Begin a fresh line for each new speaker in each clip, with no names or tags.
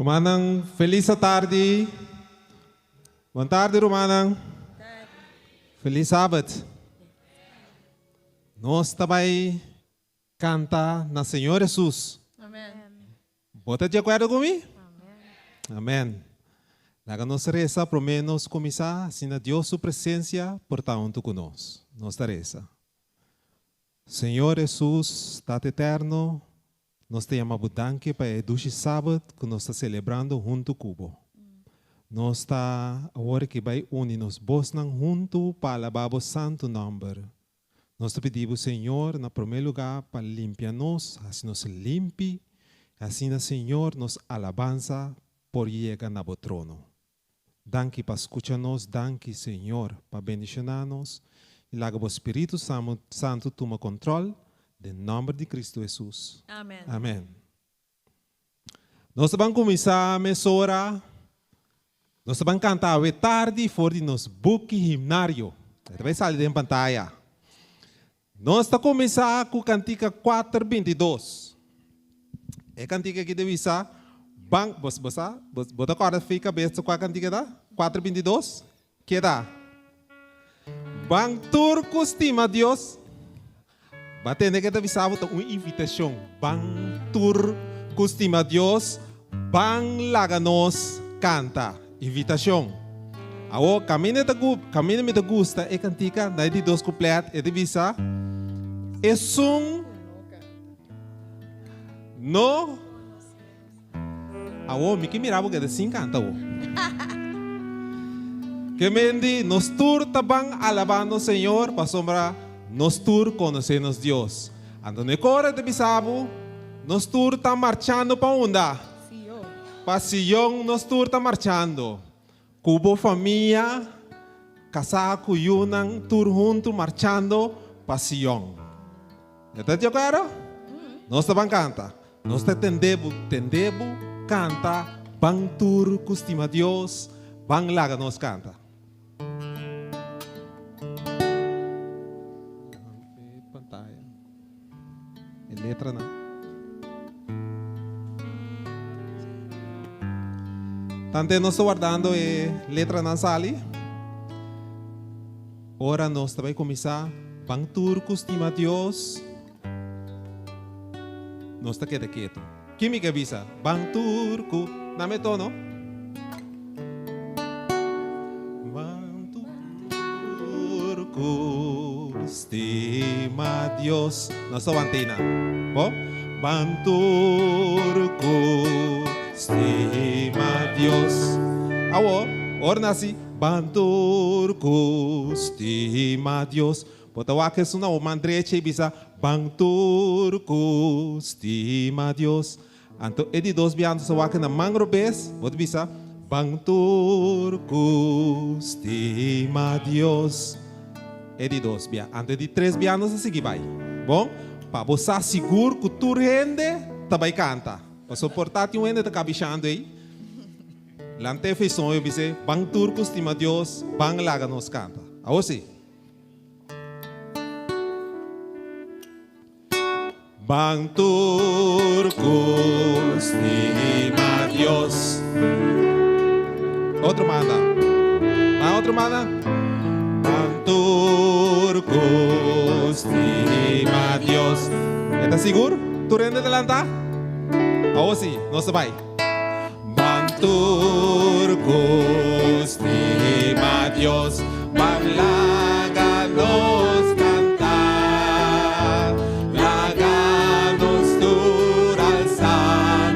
Rumannan, felis atardi. Bon tardi, rumannan. Felis sabat. Nos ta bai kanta na Señor Hesus. Bo ta di akuerdo ku mi? Amen. Laga nos resa promé nos kuminsá, asina Dios su presensia por ta huntu ku nos. Nos ta resa. Señor Hesus, Tata Eterno, nos ta yama Bo danki pa e dushi Sabat ku nos ta selebrando huntu ku Bo. Nos ta awor ki bai uni nos bosnan huntu pa alabá Bo santu nòmber. Nos ta pidi Bo, Señor, na promé lugá pa limpia nos, hasi nos limpi, i asina, Señor, nos alabansa por yega na Bo trono. Danki pa skucha nos, danki Señor pa bendishoná nos i laga bo Spiritu Santu tuma kontrol den nòmber di Kristu Hesus. Amèn. Nos ta ban kuminsá mesora. Nos ta ban kanta awe tardi for di nos buki himnario. E ta bai sali den pantaya. Nos ta kuminsá ku kantika kuater 22. E kantika aki ta bisa, Ban, bo, bo sa? Bo, bo ta kòrda fi kabes kua kantika ta? Kuater 22? Ke ta? Ban tur ku stima Dios. Bo a tende ke ta bisa bo ta un invitashon. Ban tur ku stima Dios, ban laga nos kanta. Invitashon. Awor, kaminda ta gu, kaminda mi ta gusta e kantika, na e di dos kuplet e ta bisa, Esun no. Awor, mi ke mira bo keda sin kanta awor. Ke men di, nos tur ta ban alabando Señor pasobra nos tur konosé nos Dios. Anto no e kore ta bisa bo, nos tur ta marchando pa unda? Pa Sion nos tur ta marchando. Ku bo famia, kasá ku yunan, tur huntu marchando pa Sion. Ya ta di akuerdo? Nos ta ban kanta. Nos ta tende bo, tende bo kanta, ban tur ku stima Dios, ban laga nos kanta. Pantaya. E letranan. Tante nos ta wardando e letranan sali. Ora nos ta bai kuminsá, ban tur ku stima Dios, nos ta keda ketu. Kin mi ke bisa? Ban tur ku. Name tono. Ban tur ku stima Dios. Nos ta wanta einan. Bo? Ban tur ku stima Dios. Awo, ora nan hasi, Ban tur ku stima Dios. Bo ta wak esun na bo man drecha i bisa, Ban tur ku stima Dios. Anto e di dos biaha sa wak na man robes, bo ta bisa, Ban tur ku stima Dios. E di dos bia. Anto e di tres bia nos a sigui bai. Bon, pa bo sa sigur ku tur hende ta bai kanta. Pasobra por ta tin un hende ta kabishando ei. Lanta e feson i bis'é, Ban tur ku stima Dios, ban laga nos kanta. Awor si. Ban tur ku stima Dios. Otro manda. Ban otro manda. Ban tur ku stima Dios. E ta sigur? Tur hende ta lanta? Awor si, nos ta bai. Ban tur ku stima Dios, ban laga nos kanta. Laga nos tur alsa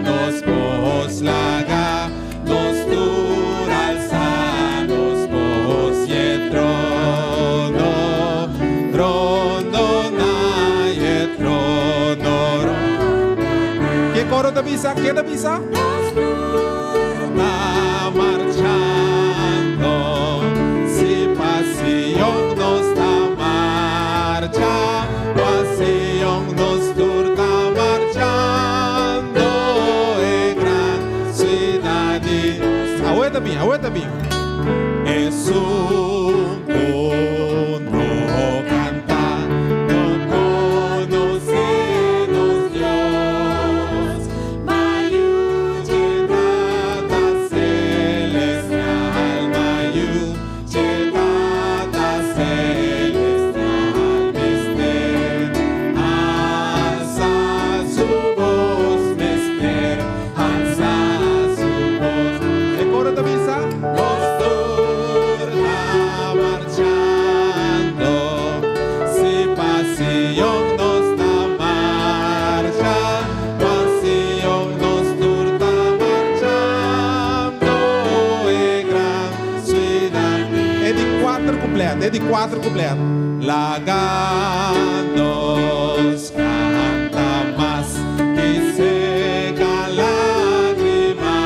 nos bos, laga nos tur alsa nos bos i e trono rondona, i e trono Ke koro ta bisa? Ke ta bisa? Ta marchando, si pa Sion nos ta marcha, pa Sion nos tur ta marchando, e gran ciudad di. Awe ta bin, awe ta bin. Esun ku no kanta, no konosé nos Dios. couplet, e di cuatro couplet. Laga nos canta mas que seca lágrima.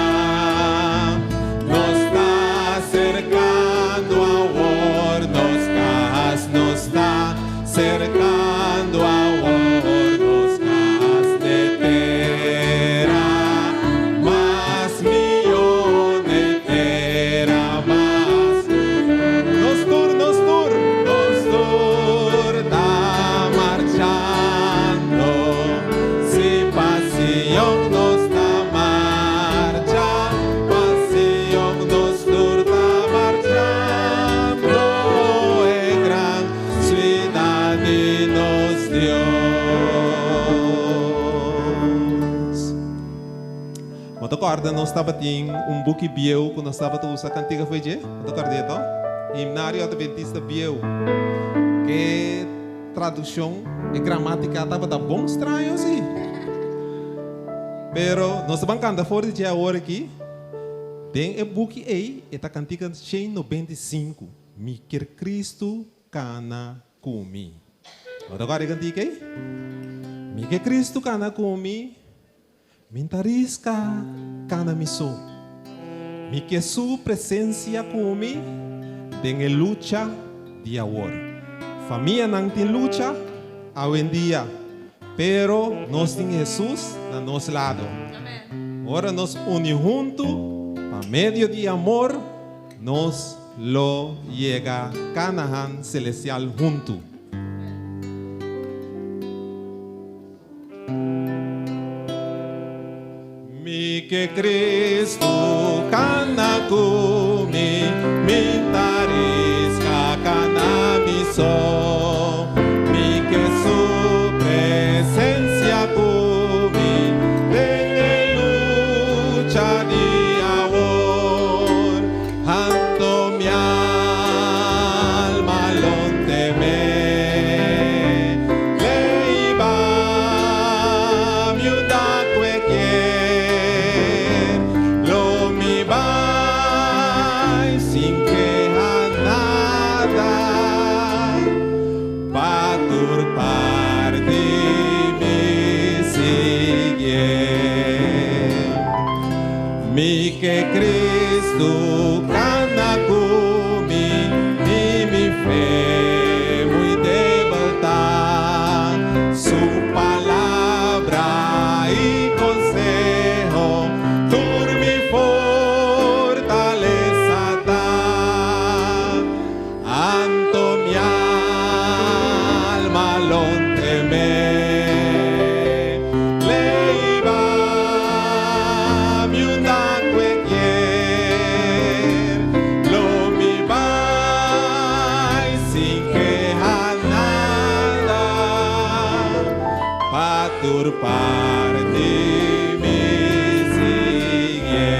Nos ta acercando awor nos cas, nos ta acercando awor nos cas de tera. Mas mihó de tera, mas nos tur, nos tur, nos tur ta marchando. Si pa Sion nos ta marcha, pa Sion nos tur ta marchando. E gran siudat di nos Dios. Bo ta kòrda nos tabatin un buki bieu ku nos tabata usa kantiga for dje? Bo ta kòrda eto? Himnario Adventista bieu. Ke tradukshon, e gramátika tabata bon straño si. Pero nos ta ban kanta for di dje awor aki. Den e buki ei e ta kantiga 195, Mi kier Cristo kana ku mi. Bo ta kòrda e kantika ei? Mi ke Cristo kana ku mi. Mi n'ta riska kana mi so. Mi ke su presensia ku mi den e lucha di awor. Famianan tin lucha awendia, pero nos tin Hesus na nos lado. Ora nos uni huntu pa medio di amor, nos lo yega Kanahan selestial huntu. Mi ke Cristo kana ku mi, mi ta riska kana mi so. Mi ke su presensia ku mi den e lucha di awor. Anto mi alma lo teme. Leiba mi unda ku e kier, lo mi bai sin keha nada, pa tur parti mi siguié. Mi ke Cristo kana ku mi, i mi fe muy debel ta. Su palabra i conseho tur mi fortalesa ta. Anto mi alma lo teme. Leiba mi unda ku e kier, lo mi bai sin keha nada, pa tur parti mi siguié.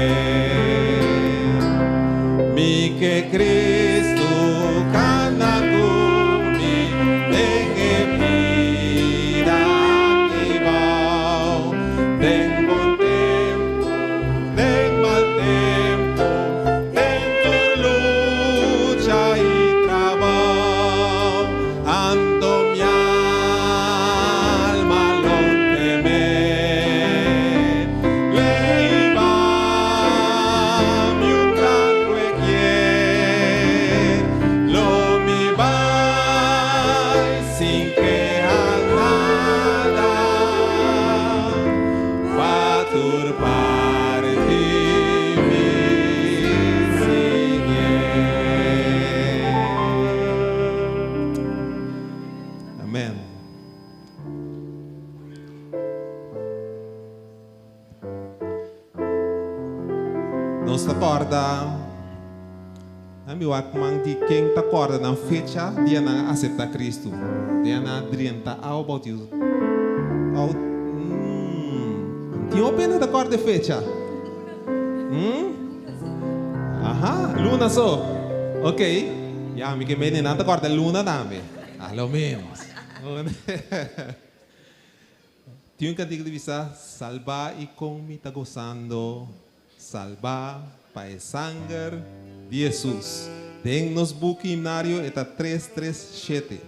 Mi ke Cristo kana ku mi den e bida aki bou, den bon tempu, den mal tempu, den tur lucha i trabou, anto mi alma lo teme. Leiba mi unda ku e kier, lo mi bai sin keha nada, pa tur parti mi siguié. Amen. Nos ta kòrda, nan mi wak man di ken ta kòrda nan fecha dia nan a aseptá Kristu, dia nan a drenta awa boutismo. Au, mm, tin hopi hende ta kòrda e fecha. Mm? Aha, luna so. Ok, ya mi ke mende nan ta kòrda luna tambe. A lo menos. Tin un kantika di bisa, Salbá i kon mi ta gosando, salbá pa e sanger di Hesus. Den nos buki himnario e ta tres tres shete.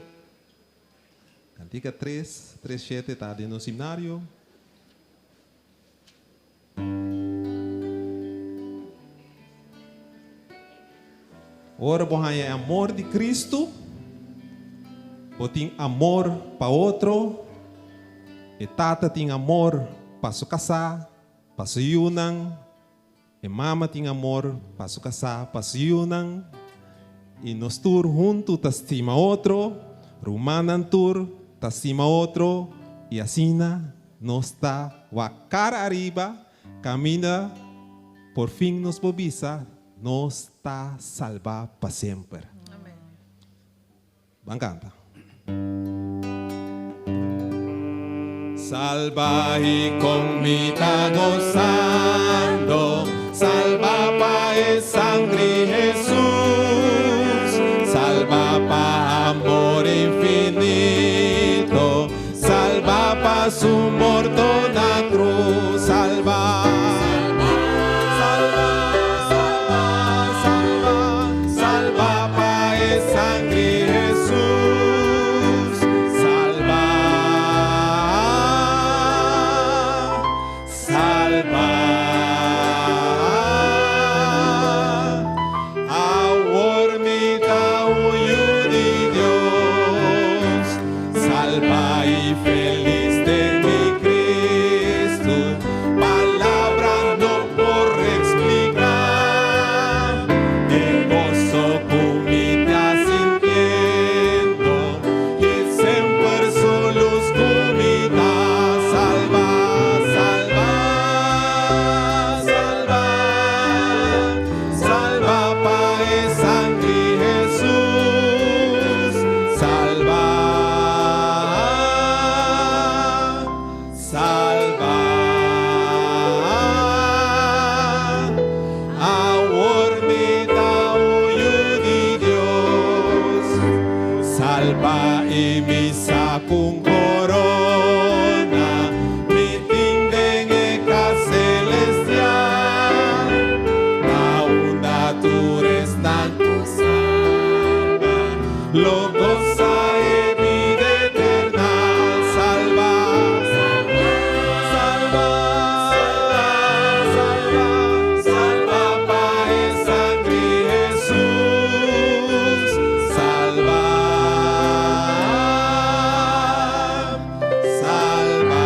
Kantika tres tres shete ta den nos himnario. Ora bo haña e amor di Cristo, bo tin amor pa otro, e tata tin amor pa su casá, pa su yunan, e mama tin amor pa su casá, pa su yunan, y nos tur hunto ta stima otro, rumannan tur ta stima otro, y asina nos ta wak cara ariba, caminda por fin nos por bisa, Nos ta salbá pa semper. Ban kanta. Salbá i kon mi ta gosando, Salbá pa e sangri Hesus, Salbá pa amor infinito, Salbá pa su morto na cruz, Salbá, salbá, salbá, salbá, salbá pa e sangre Jesús, Salbá, salbá. Awor mi ta un yu di Dios, Salba i felis den mi Cristo, Palabra no por explica e gozo cu mi ta sintiendo, I semper su luz cu mi ta. Salba, salba, salba, Salba pa e sangre Hesus, Salba, salba. Awor mi ta un yu di Dios, Salba i mi sa c'un corona, Mi tin den e cas celestial, Na unda tur esnan cu salba, Lo goza e bida eternal. Salba, salba, salba, salba pa e sangre Hesus, Salba, salba.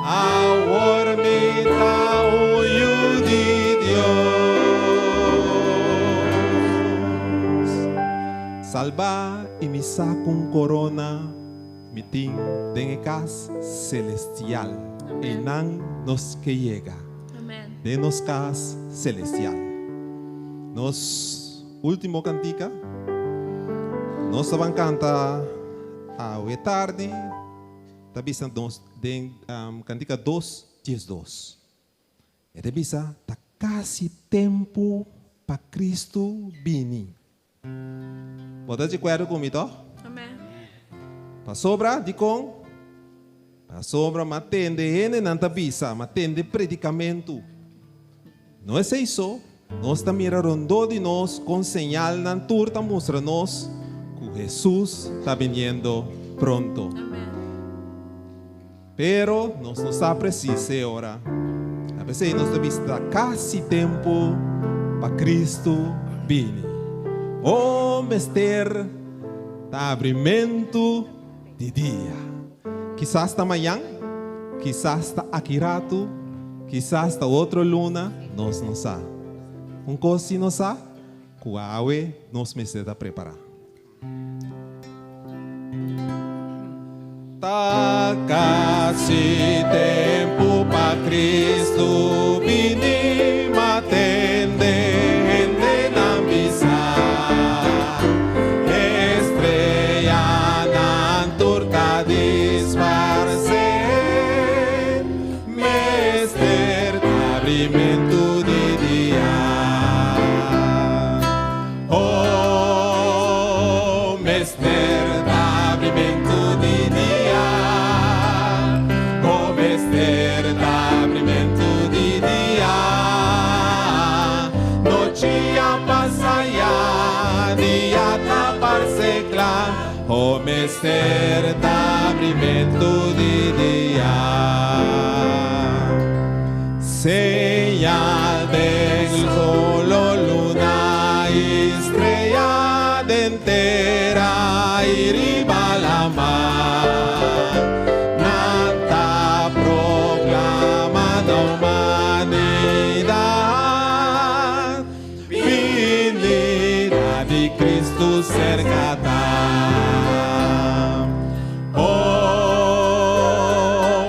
Awor mi ta un yu di Dios. Salba i mi sa c'un corona mi tin den e cas celestial. Einan nos ke yega.
Amen.
Den nos cas celestial. Nos ultimo cantica. Nos ta ban canta awe tardi. Ta bisa nos den cantica dos diesdos. E ta bisa ta casi tempo pa Cristo bini. Bo ta di acuerdo cu mi toh?
Amen.
Pasobra dicon? Pasobra m'a tende hendenan ta bisa, m'a tende predicamento. No esey so, nos ta mira rondó di nos con señalnan tur ta mustra nos cu Jesús ta biniendo pronto.
Amen.
Pero nos no sa precis e ora. A pesey nos ta bisa ta casi tempo pa Cristo bini. Oh, mester ta abrimento di dia. Kisas ta mañan, kisas ta aki ratu, kisas ta otro luna, nos no sa. Un kos si nos sa, ku awe nos mester ta prepará. Ta kasi tempu pa Kristu bini, m'a tende hendenan bisa. Estrellanan tur ta disparsé, mester ta abrimentu di dia. Oh, mester ta abrimentu di dia. Oh, mester ta abrimentu di dia. O mester ta abrimentu di dia. Señal den solo, luna i strea, den tera i riba laman. Nan ta proklama na humanidat binida di Kristu serka ta. O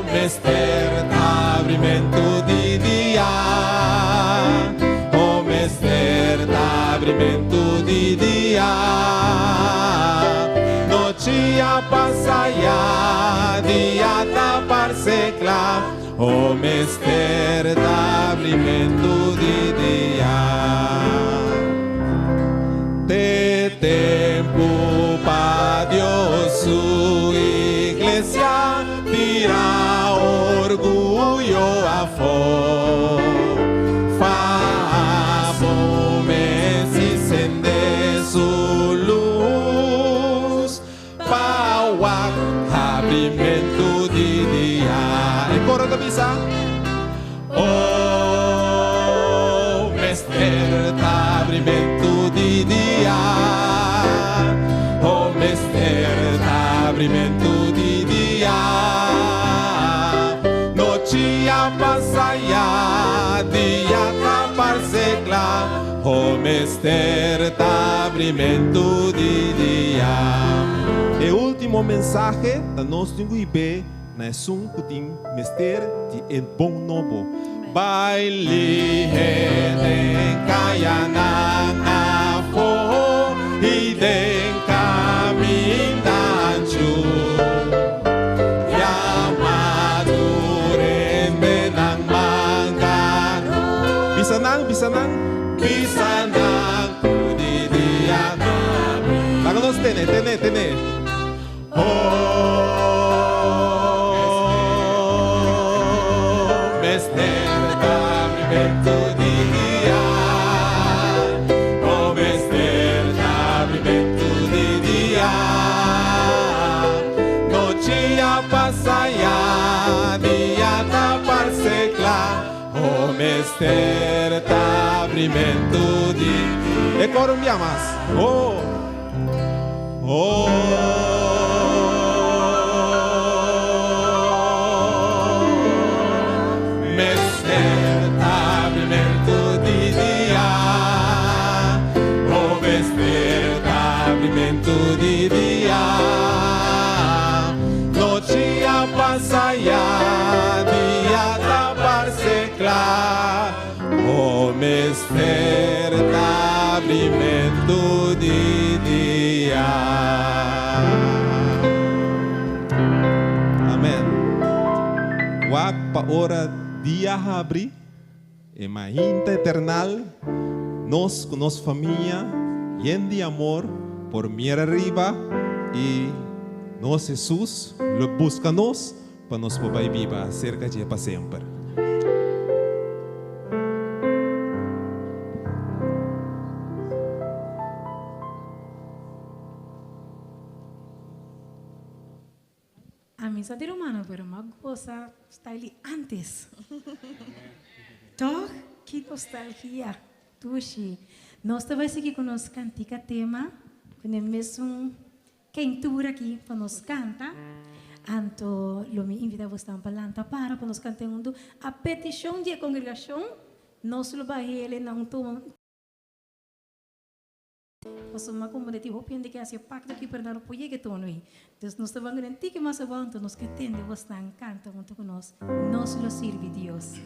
mester ta abrimentu di dia. O mester ta abrimentu di dia. Nochi a pasa ya, dia ta parse kla. O mester ta abrimentu di dia. Te tempu pa Dios su iglesia tira orguyo afó. Faha bo mes i sende su lus pa wak abrimentu di dia. E koro ta bisa. O mester ta abrimentu di dia. O mester ta abrimentu di dia. Nochi a pasa ya, dia ta parse kla. O mester ta abrimentu di dia. E último mensahe ta nos tin ku hib'é na esun ku tin mester di e bon nobo. Bai lihe den kayanan afó i den kaminda anchu. Yama tur hende nan manka. Bisa nan, bisa nan, bisa nan ku di dia ta abri. Laga nos tene, tene, tene. Oh, mester ta abrimentu di dia. Oh, mester ta abrimentu di dia. Nochi a pasa ya, dia ta parse kla. Oh, mester ta abrimentu di. E koro un bia mas. Oh. Oh, mester ta abrimentu di dia. Oh, mester ta abrimentu di dia. Nochi a pasa ya, dia ta parse kla. Oh, mester ta abrimentu di dia. Amen. Wak pa ora dia habri, e mainta eternal, nos ku nos famia yen di amor por mira riba i nos Hesus lo buska nos pa nos por bai biba serka dje pa semper.
Ami sa di rumano pero m'a gosa style di antes. Toch? Ki nostalgia. Dushi. Nos ta bai sigui ku nos kantika tema ku e mesun Keintura aki pa nos kanta. Anto lo mi invita bosnan pa lanta para pa nos kanta huntu. A petishon di e kongregashon, nos lo bai hel na un tono. Pasobra mi a komprende tin hopi hende ke hasi e pakto aki pero nan no por yega e tono ei. Dus nos ta banga den tiki mas abou anto nos ke tende bosnan kanta huntu ku nos, Nos lo sirbi Dios.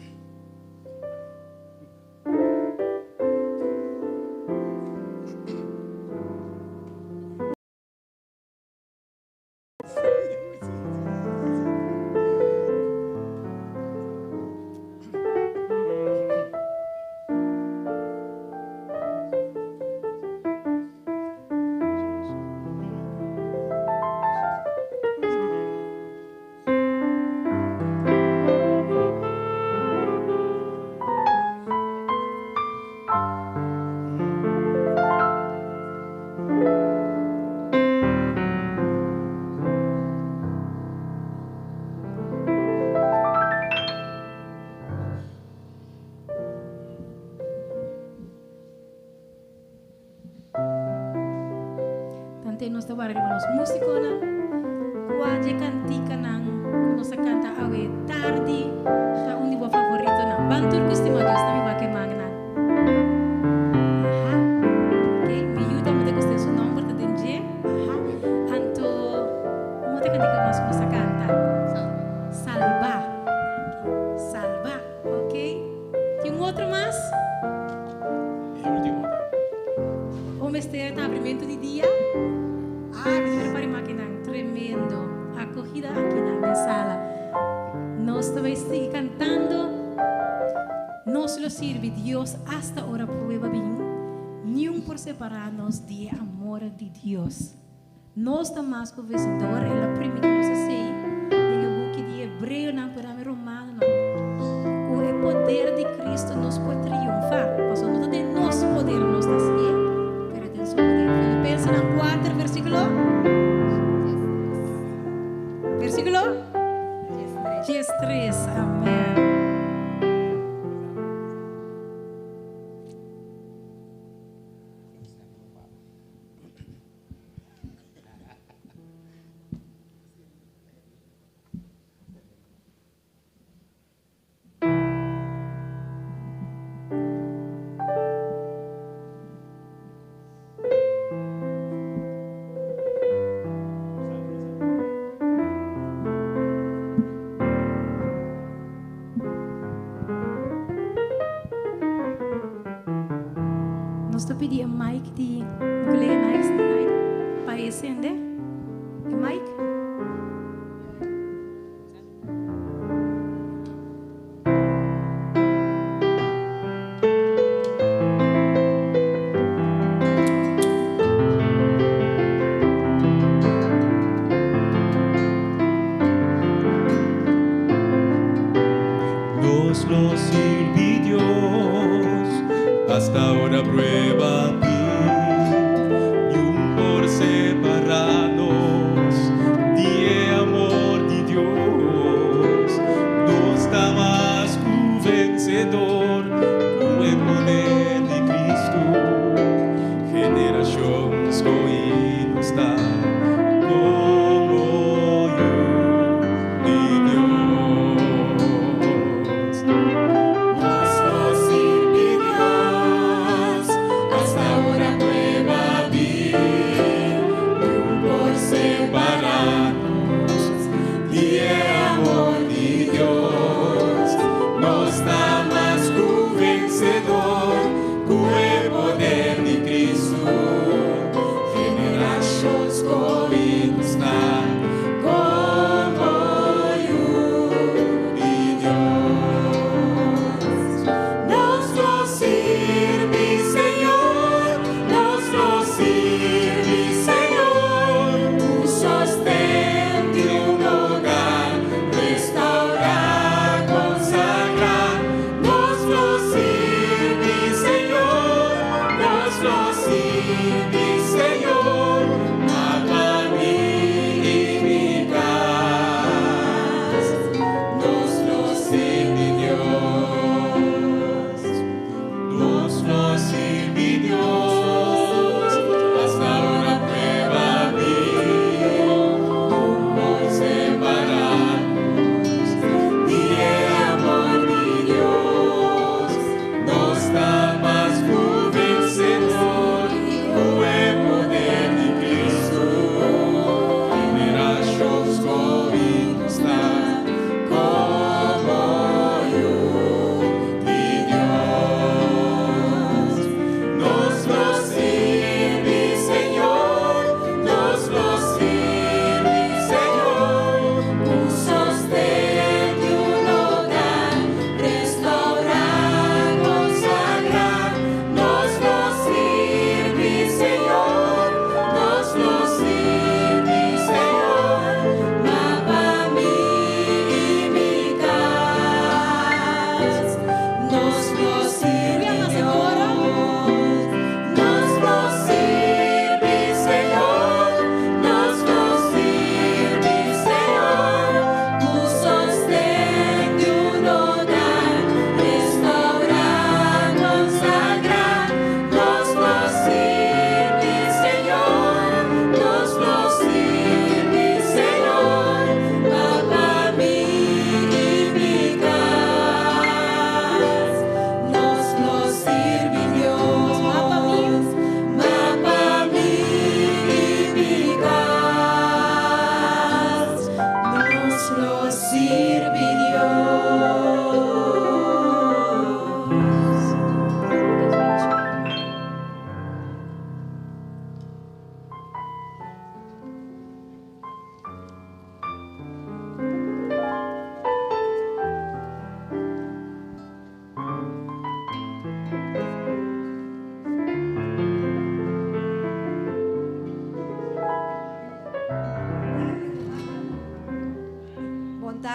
Tanten nos ta wara riba nos músikonan, kua dje kantikanan ku nos a kanta awe tardi ta un di bo favoritonan? Ban tur ku stima Dios na mi wak e mannan. Aha. Ok, mi yu tambe ta gusta, su nòmber ta den dje. Aha. Anto, un otro kantika mas ku nos a kanta? Salba. Ok, Salba. Ok. Tin un otro mas?
E ultimo ta.
O mester ta abrimentu di dia? Ah, mi ta prepara e makinan. Tremendo. Acogida akinan den sala. Nos ta bay sigui cantando. Nos lo sirbi Dios hasta ora prueba bin. Niun por separa nos di e amor di Dios. Nos ta mas ku vencedor, el a primiti nos esei den e buki di Hebreonan, pero tambe Romanonan, ku e poder di Cristo nos por triunfá, pasobra no ta den nos poder nos ta hasié, pero den su poder. Filipensenan kuater versíkulo versíkulo diestres. Amèn. Nos ta pidi e mic di Glee Nice Night pa e sende e mic.
Nos lo sirbi Dios hasta ora prueba bin, niun por separa nos di e amor di Dios. Nos ta mas cu vencedor cu e poder di Cristo. Generacion scogi nos ta como yu di Dios.
Nos lo sirbi Dios hasta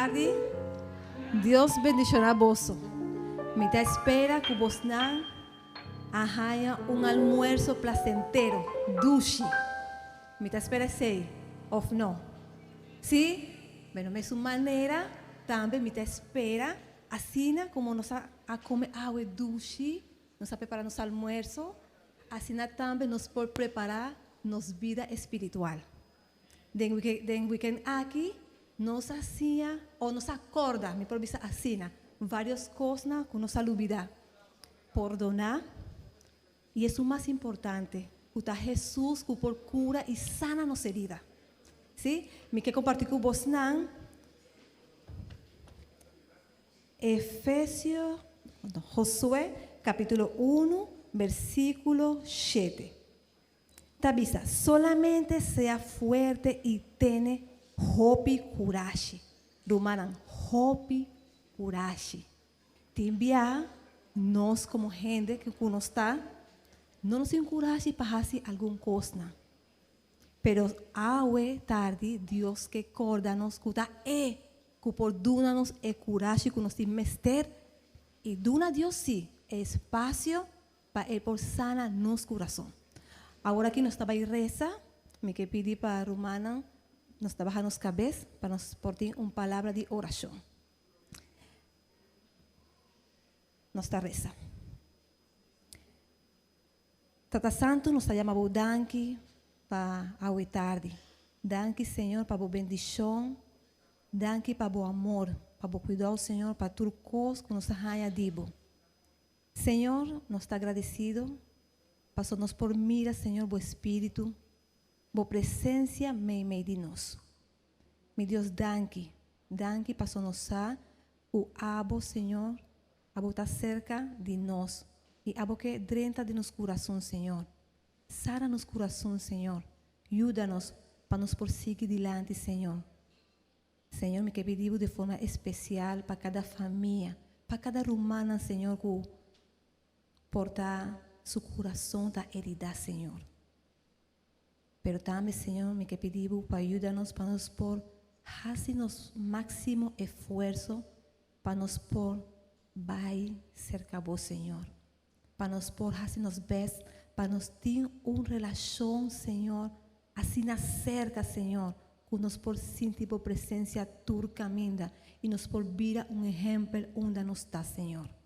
tardi. Dios bendishoná boso. Mi ta spera ku bosnan a haña un almuerso plasentero, dushi. Mi ta spera esei, òf no? Sí? Bueno, mesun manera tambe mi ta spera asina komo nos a kome awe dushi, nos a prepará nos almuerso, asina tambe nos por prepará nos bida espiritual. Den den weekend aki nos a siña o nos a corda, mi por bisa asina, varios cosnan cu nos a lubida. Pordona y esun mas importante cu ta Jesus cu por cura y sana nos herida. Si, mi ke comparti cu bosnan Efesio, no, Josué capitulo 1 versiculo 7. Ta bisa, Solamente sea fuerte i tene hopi kurashi. Rumannan, hopi kurashi. Tin bia nos komo hende ku nos ta, no nos tin kurashi pa hasi algun kosnan. Pero awe tardi Dios ke kòrda nos ku ta E ku por duna nos e kurashi ku nos tin mester i duna Dios sí e espasio Pa e por sana nos kurason. Awor aki nos ta bai resa, mi ke pidi pa rumannan nos ta baha nos kabes pa nos por tin un palabra di orashon. Nos ta resa. Tata Santu, nos ta yama bo danki pa awe tardi. Danki Señor pa bo bendishon, danki pa bo amor, pa bo kuidou Señor, pa tur kos ku nos ta haña di bo. Señor, nos ta agradecido paso nos por mira, Señor, bo Espíritu, bo presencia meimei di nos. Mi Dios, danki, danki paso nos sa cu abo, Señor, abo ta cerca di nos y abo ke drenta den nos curason, Señor. Sara nos curason, Señor. Yuda nos pa nos por sigui dilanti, Señor. Señor, mi ke pidi bo di forma especial pa cada famia, pa cada rumannan, Señor, cu por ta su curason ta herida, Señor. Pero tambe, Señor, mi ke pidi bo pa yuda nos pa nos por haci nos maximo esfuerzo pa nos por bay cerca bo, Señor. Pa nos por haci nos best pa nos tin un relacion, Señor, asina cerca, Señor, cu nos por sinti Bo presencia tur caminda y nos por bira un ehempel unda nos ta, Señor.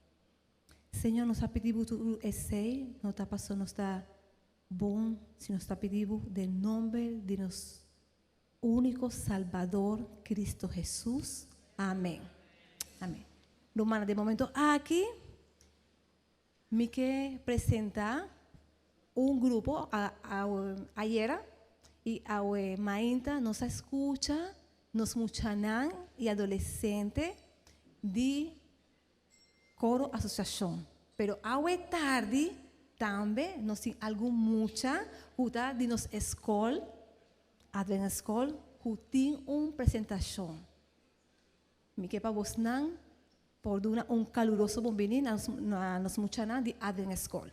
Señor, nos a pidi Bo tur esey, no ta paso nos ta bon, si nos ta pidi Bo den nomber di nos Úniko Salbador Cristo Jesus. Amen. Amen. Rumannan, den momento aki mi ke presenta un grupo ayera y awe mainta nos a scucha nos muchanan y adolescente di Coro Asociacion. Pero awe tardi tambe nos tin algun mucha cu ta di nos escol, Advent School, cu tin un presentacion. Mi ke pa bosnan por duna un caluroso bonbini na nos muchanan di Advent School.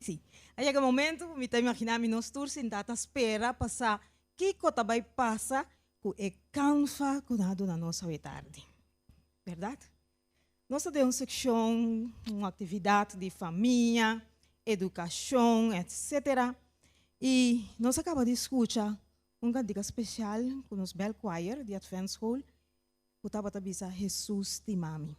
Sí. A yega momento ku mi ta imaginá mi nos tur sintá ta spera pa sa kiko ta bai pasa ku e kanfa ku nan a duna nos awe tardi. Bèrdat? Nos ta den un sekshon, un aktividat di famia, edukashon, etsetera. I nos a kaba di skucha un kantika spesial ku nos bell choir di Adventschool ku tabata bisa Hesus stima mi.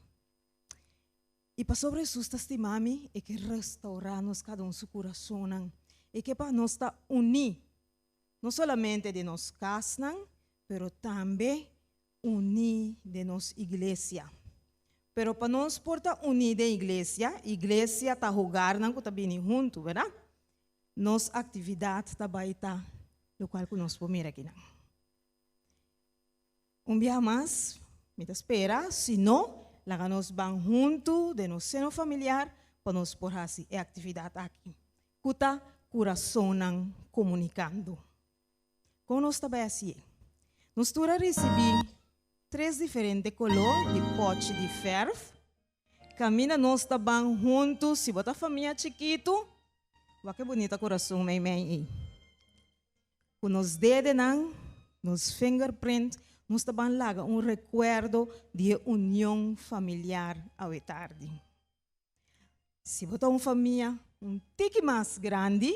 I pasobra Hesus ta stima mi, e ke restaurá nos kada un su kurasonnan. E ke pa nos ta uní, no solamente den nos kasnan, pero tambe uní den nos iglesia. Pero pa nos por ta uní den iglesia, iglesia ta hogarnan ku ta bini huntu, bèrdat? Nos aktividat ta bai ta lokual ku nos por mira akinan. Un biaha mas, mi ta spera, si no, laga nos ban huntu den nos seno familiar pa nos por hasi e aktividat aki, ku ta Kurasonnan Komunikando. Kon nos ta bai hasié? Nos tur a risibí tres diferente koló di pòchi di fèrf. Kaminda nos ta ban huntu, si bo ta famia chikitu, wak e bunita kurason meimei ei. Ku nos dedenan, nos fingerprint, nos ta ban laga un rekuerdo di e union familiar awe tardi. Si bo ta un famia un tiki mas grandi,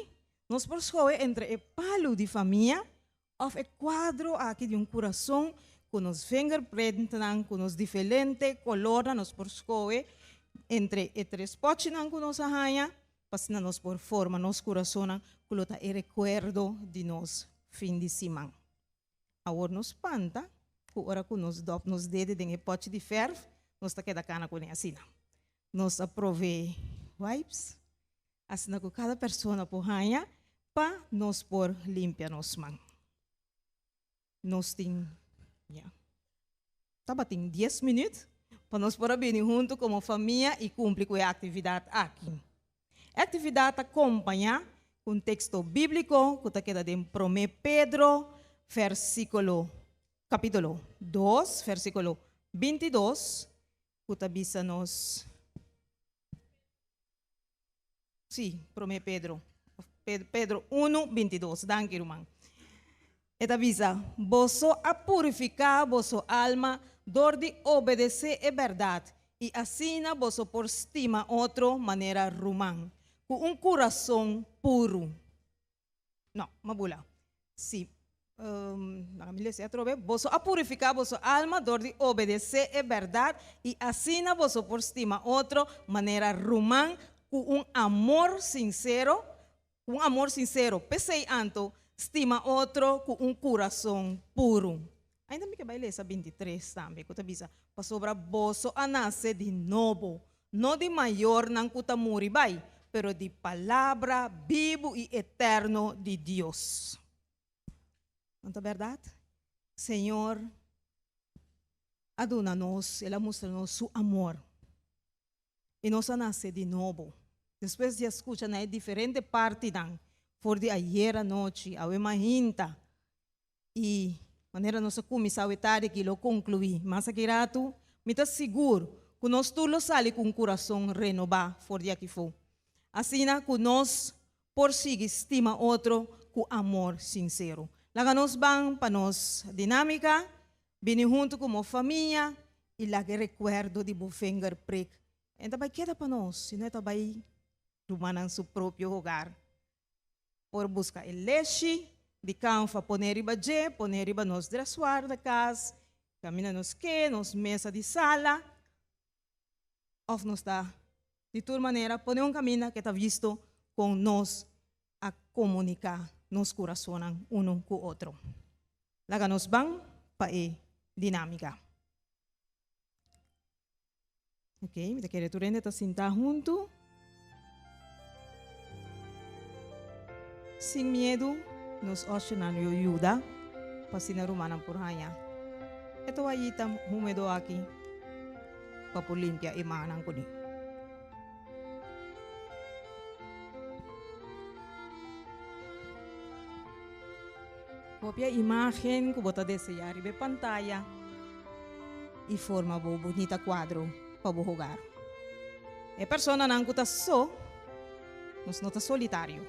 nos por skohe entre e palu di famia òf e kuadro aki di un kurason ku nos fingerprintnan, ku nos diferente kolornan, nos por skohe entre e tres pòchinan ku nos a haña Pa asina nos por forma nos kurasonnan ku lo ta e rekuerdo di nos fin di siman. Awor no spanta ku ora ku nos dòp nos dede den e pòchi di fèrf, nos ta keda kana kuné asina. Nos a provee wipes, asina ku kada persona por haña pa nos por limpia nos man. Nos tin, ya, tabatin dies minüt pa nos por a bini huntu komo famia i kumpli ku e aktividat aki. E aktividat ta kompañá ku un teksto bíbliko ku ta keda den Promé Pedro, versíkulo, kapítulo dos, versíkulo 22, ku ta bisa nos, Sí, Promé Pedro. Pedro 1, 22. Danki, ruman. E ta bisa, Boso a purifiká boso alma dor di obedesé e bèrdat, i asina boso por stima otro manera ruman, ku un kurason puru. No, m'a bula. Sí. Laga mi lesa e atrobe. Boso a purifiká boso alma dor di obedesé e bèrdat, i asina boso por stima otro manera ruman ku un amor sinsero, ku un amor sinsero. P'esei anto, stima otro ku un kurason puru. Ainda mi ke bai lesa 23 tambe, ku ta bisa, Pasobra boso a nase di nobo, no di mayornan ku ta muri bai, pero di Palabra bibu i eterno di Dios. No ta bèrdat? Señor a duna nos, El a mustra nos su amor. I nos a nase di nobo. Despues di a skucha na e diferente partinan for di ayer anochi, awe mainta, I manera nos a kuminsá awe tardi aki lo konkluí mas aki ratu, mi ta sigur ku nos tur lo sali ku un kurason renobá for di aki fo, asina ku nos por sigui stima otro ku amor sinsero. Laga nos ban pa nos dinámika, bini huntu komo famia i laga e rekuerdo di bo vingerprik e ta bai keda pa nos, sino e ta bai tuma nan su propio hogar. Por buska e leshi di kanfa pone riba dje, pone riba nos dressoir na kas, kaminda nos ke, nos mesa di sala, òf nos ta di tur manera pone un kaminda ke ta visto kon nos a komuniká nos kurasonnan unu ku otro. Laga nos ban pa e dinámika. Ok, mi ta kere tur hende ta sinta huntu. Sin miedu, nos oshernan lo yuda pa asina rumannan por haña e toayita húmedo aki pa por limpia e mannan kuné. Kopia imágen ku bo ta deseá riba e pantaya i forma bo bunita kuadro pa bo hogar. E personanan ku ta so. Nos no ta solitario.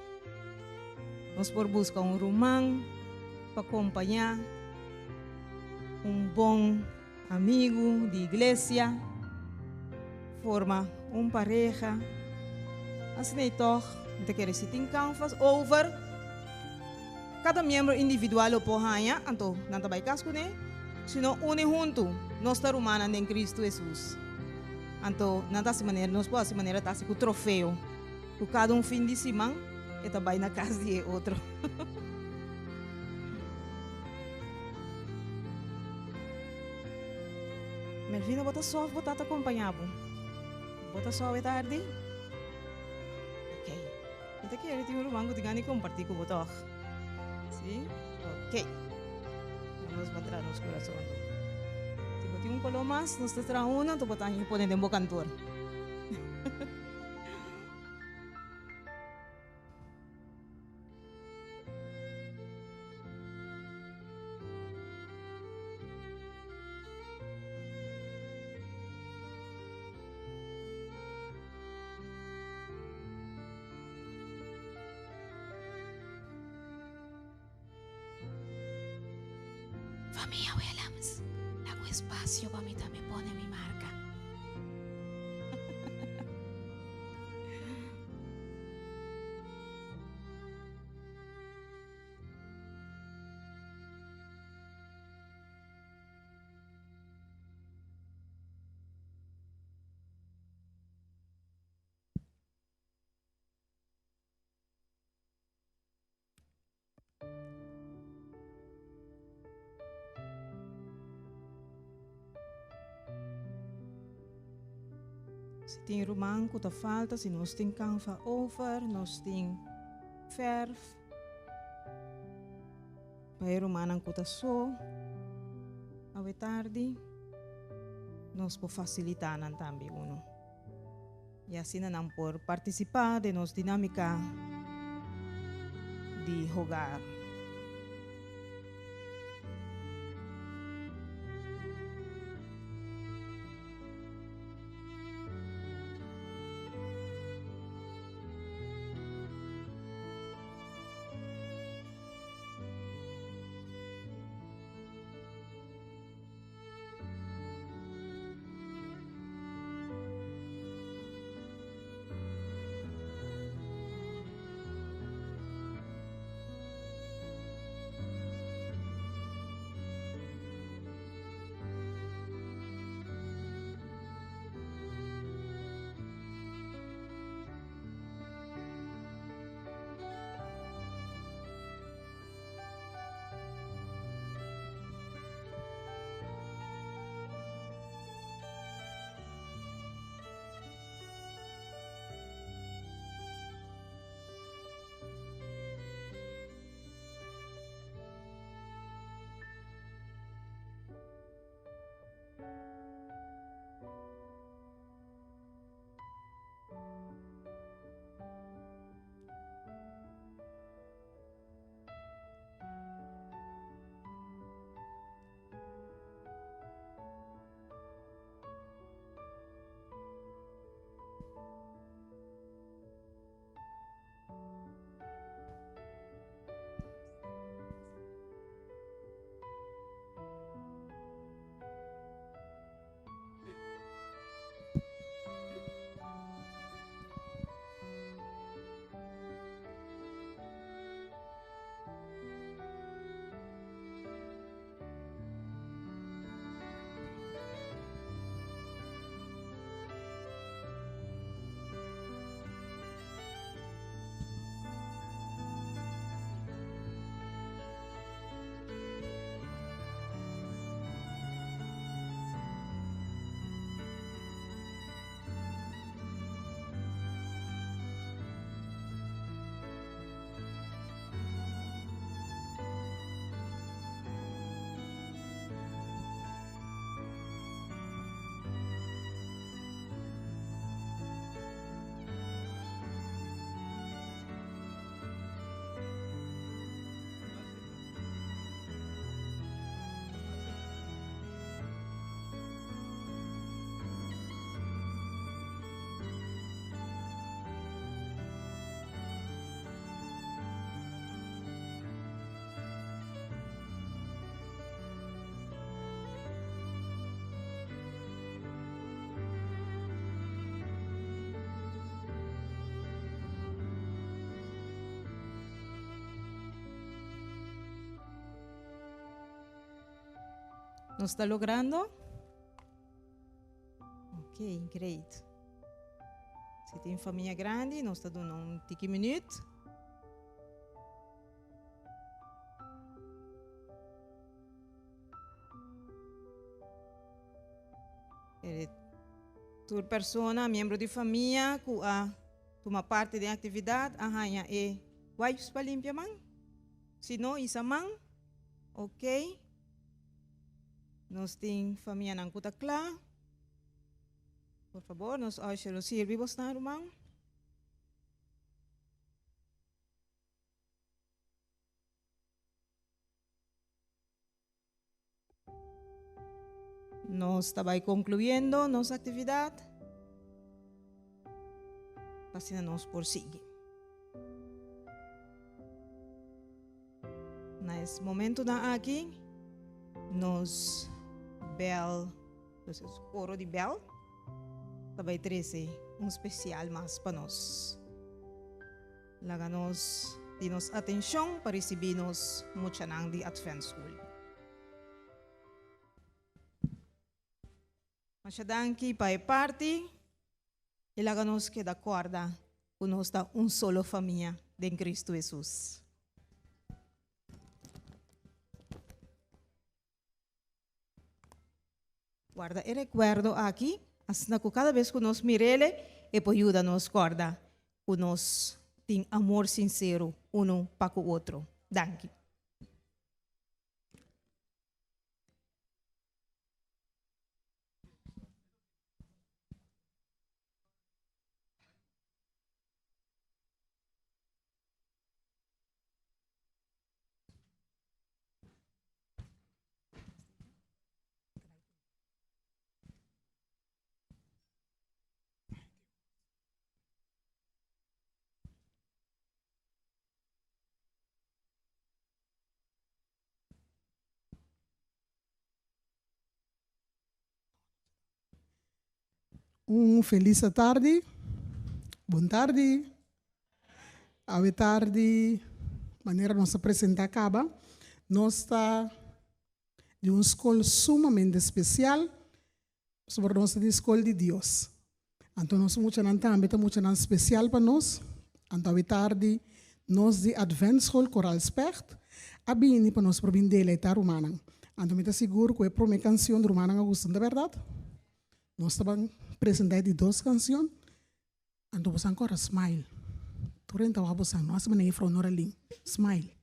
Nos por buska un ruman pa kompañá, un bon amigu di iglesia, forma un pareha. Asina ei tòg, mi ta kere si tin canvas over, kada miembro individual lo por haña, anto nan ta bai kas kuné, sino uni huntu, nos ta rumannan den Kristu Hesus. Anto nan ta hasi manera, nos por hasi manera ta hasi ku trofeo, ku kada un fin di siman e ta bai na kas di e otro. Melvina, bo ta sof bo tata kompañá bo? Bo ta sof e tardi? Ok. Mi ta kere tin un ruman ku tin gana di kompartí ku bo tòg. Sí? Ok. Nos ba traha nos kurason anto. Si bo tin un koló mas, nos ta traha uno, anto bo ta haña pone den bo kantor.
Famia Willems, laga un espacio pa mi tambe pone mi marca.
Si tin ruman ku ta falta, si nos tin kanfa over, nos tin fèrf. Pa e rumannan ku ta so awe tardi, nos por fasilitá nan tambe uno. I asina nan por partisipá den nos dinámika di hogar. Nos ta logrando? Ok, great. Si tin famia grandi, nos ta duna un tiki minuut. Tur persona, miembro di famia ku a tuma parti den aktividat a haña e wipes pa limpia man. Si no, isa man. Ok. Nos tin famianan ku ta kla. Por fabor, nos usher lo sirbi bosnan, ruman. Nos ta bai concluyendo nos actividad. Asina nos por sigui. Na es momentonan aki, nos bel, nos coro di bel, ta bai trece un special mas pa nos. Laga nos di nos atencion pa ricibi nos muchanan di Advent School. Masha danki pa e parti y laga nos keda corda cu nos ta un solo famia den Cristo Jesus. Guarda e rekuerdo aki, asina ku kada bes ku nos mir'ele, e por yuda nos kòrda ku nos tin amor sinsero unu pa ku otro. Danki.
Un felis atardi. Bon tardi. Awe tardi, manera nos a presenta caba, nos ta di un scol sumamente especial, pasobra nos ta di scol di Dios. Anto nos muchanan tambe ta muchanan special pa nos. Anto awe tardi nos di Adventschool Koraal Specht a bini pa nos por bin deleita rumannan. Anto mi ta sigur cu e prome cancion rumannan a gusta, no ta berdad? Nos ta ban presenta e di dos cancion. Anto boso ancora smile. Tur hende ta wak boso, no hasi manera juffrouw Noralyn. Smile.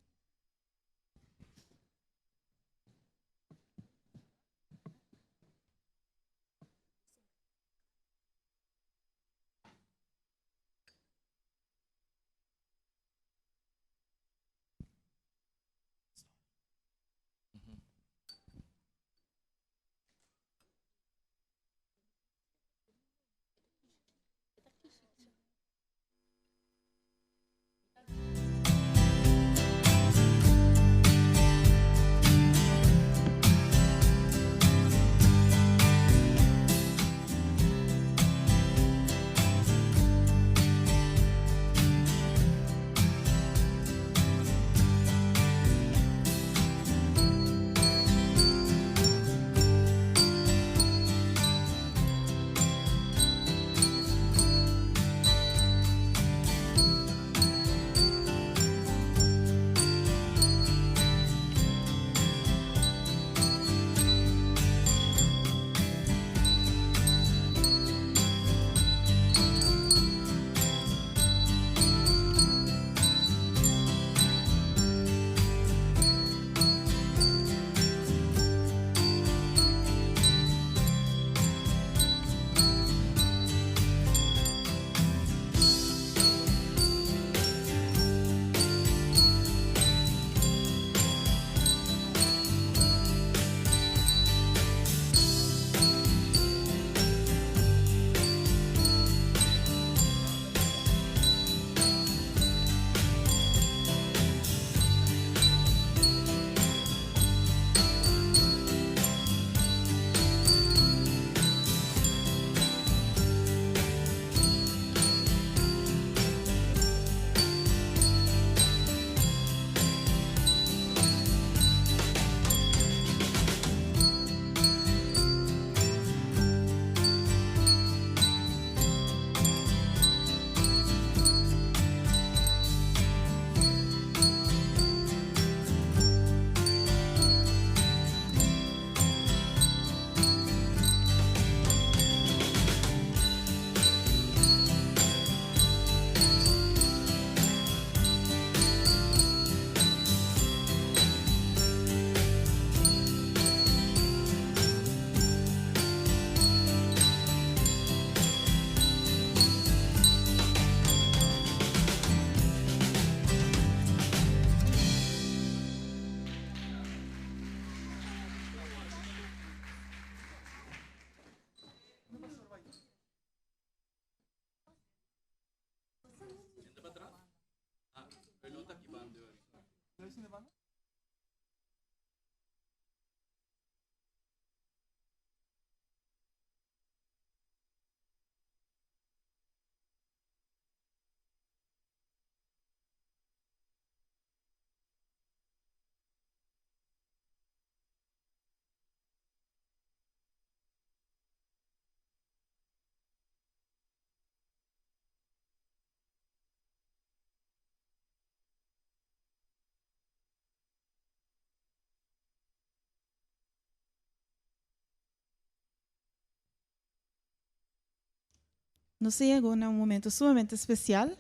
Nos a yega na un momento sumamente spesial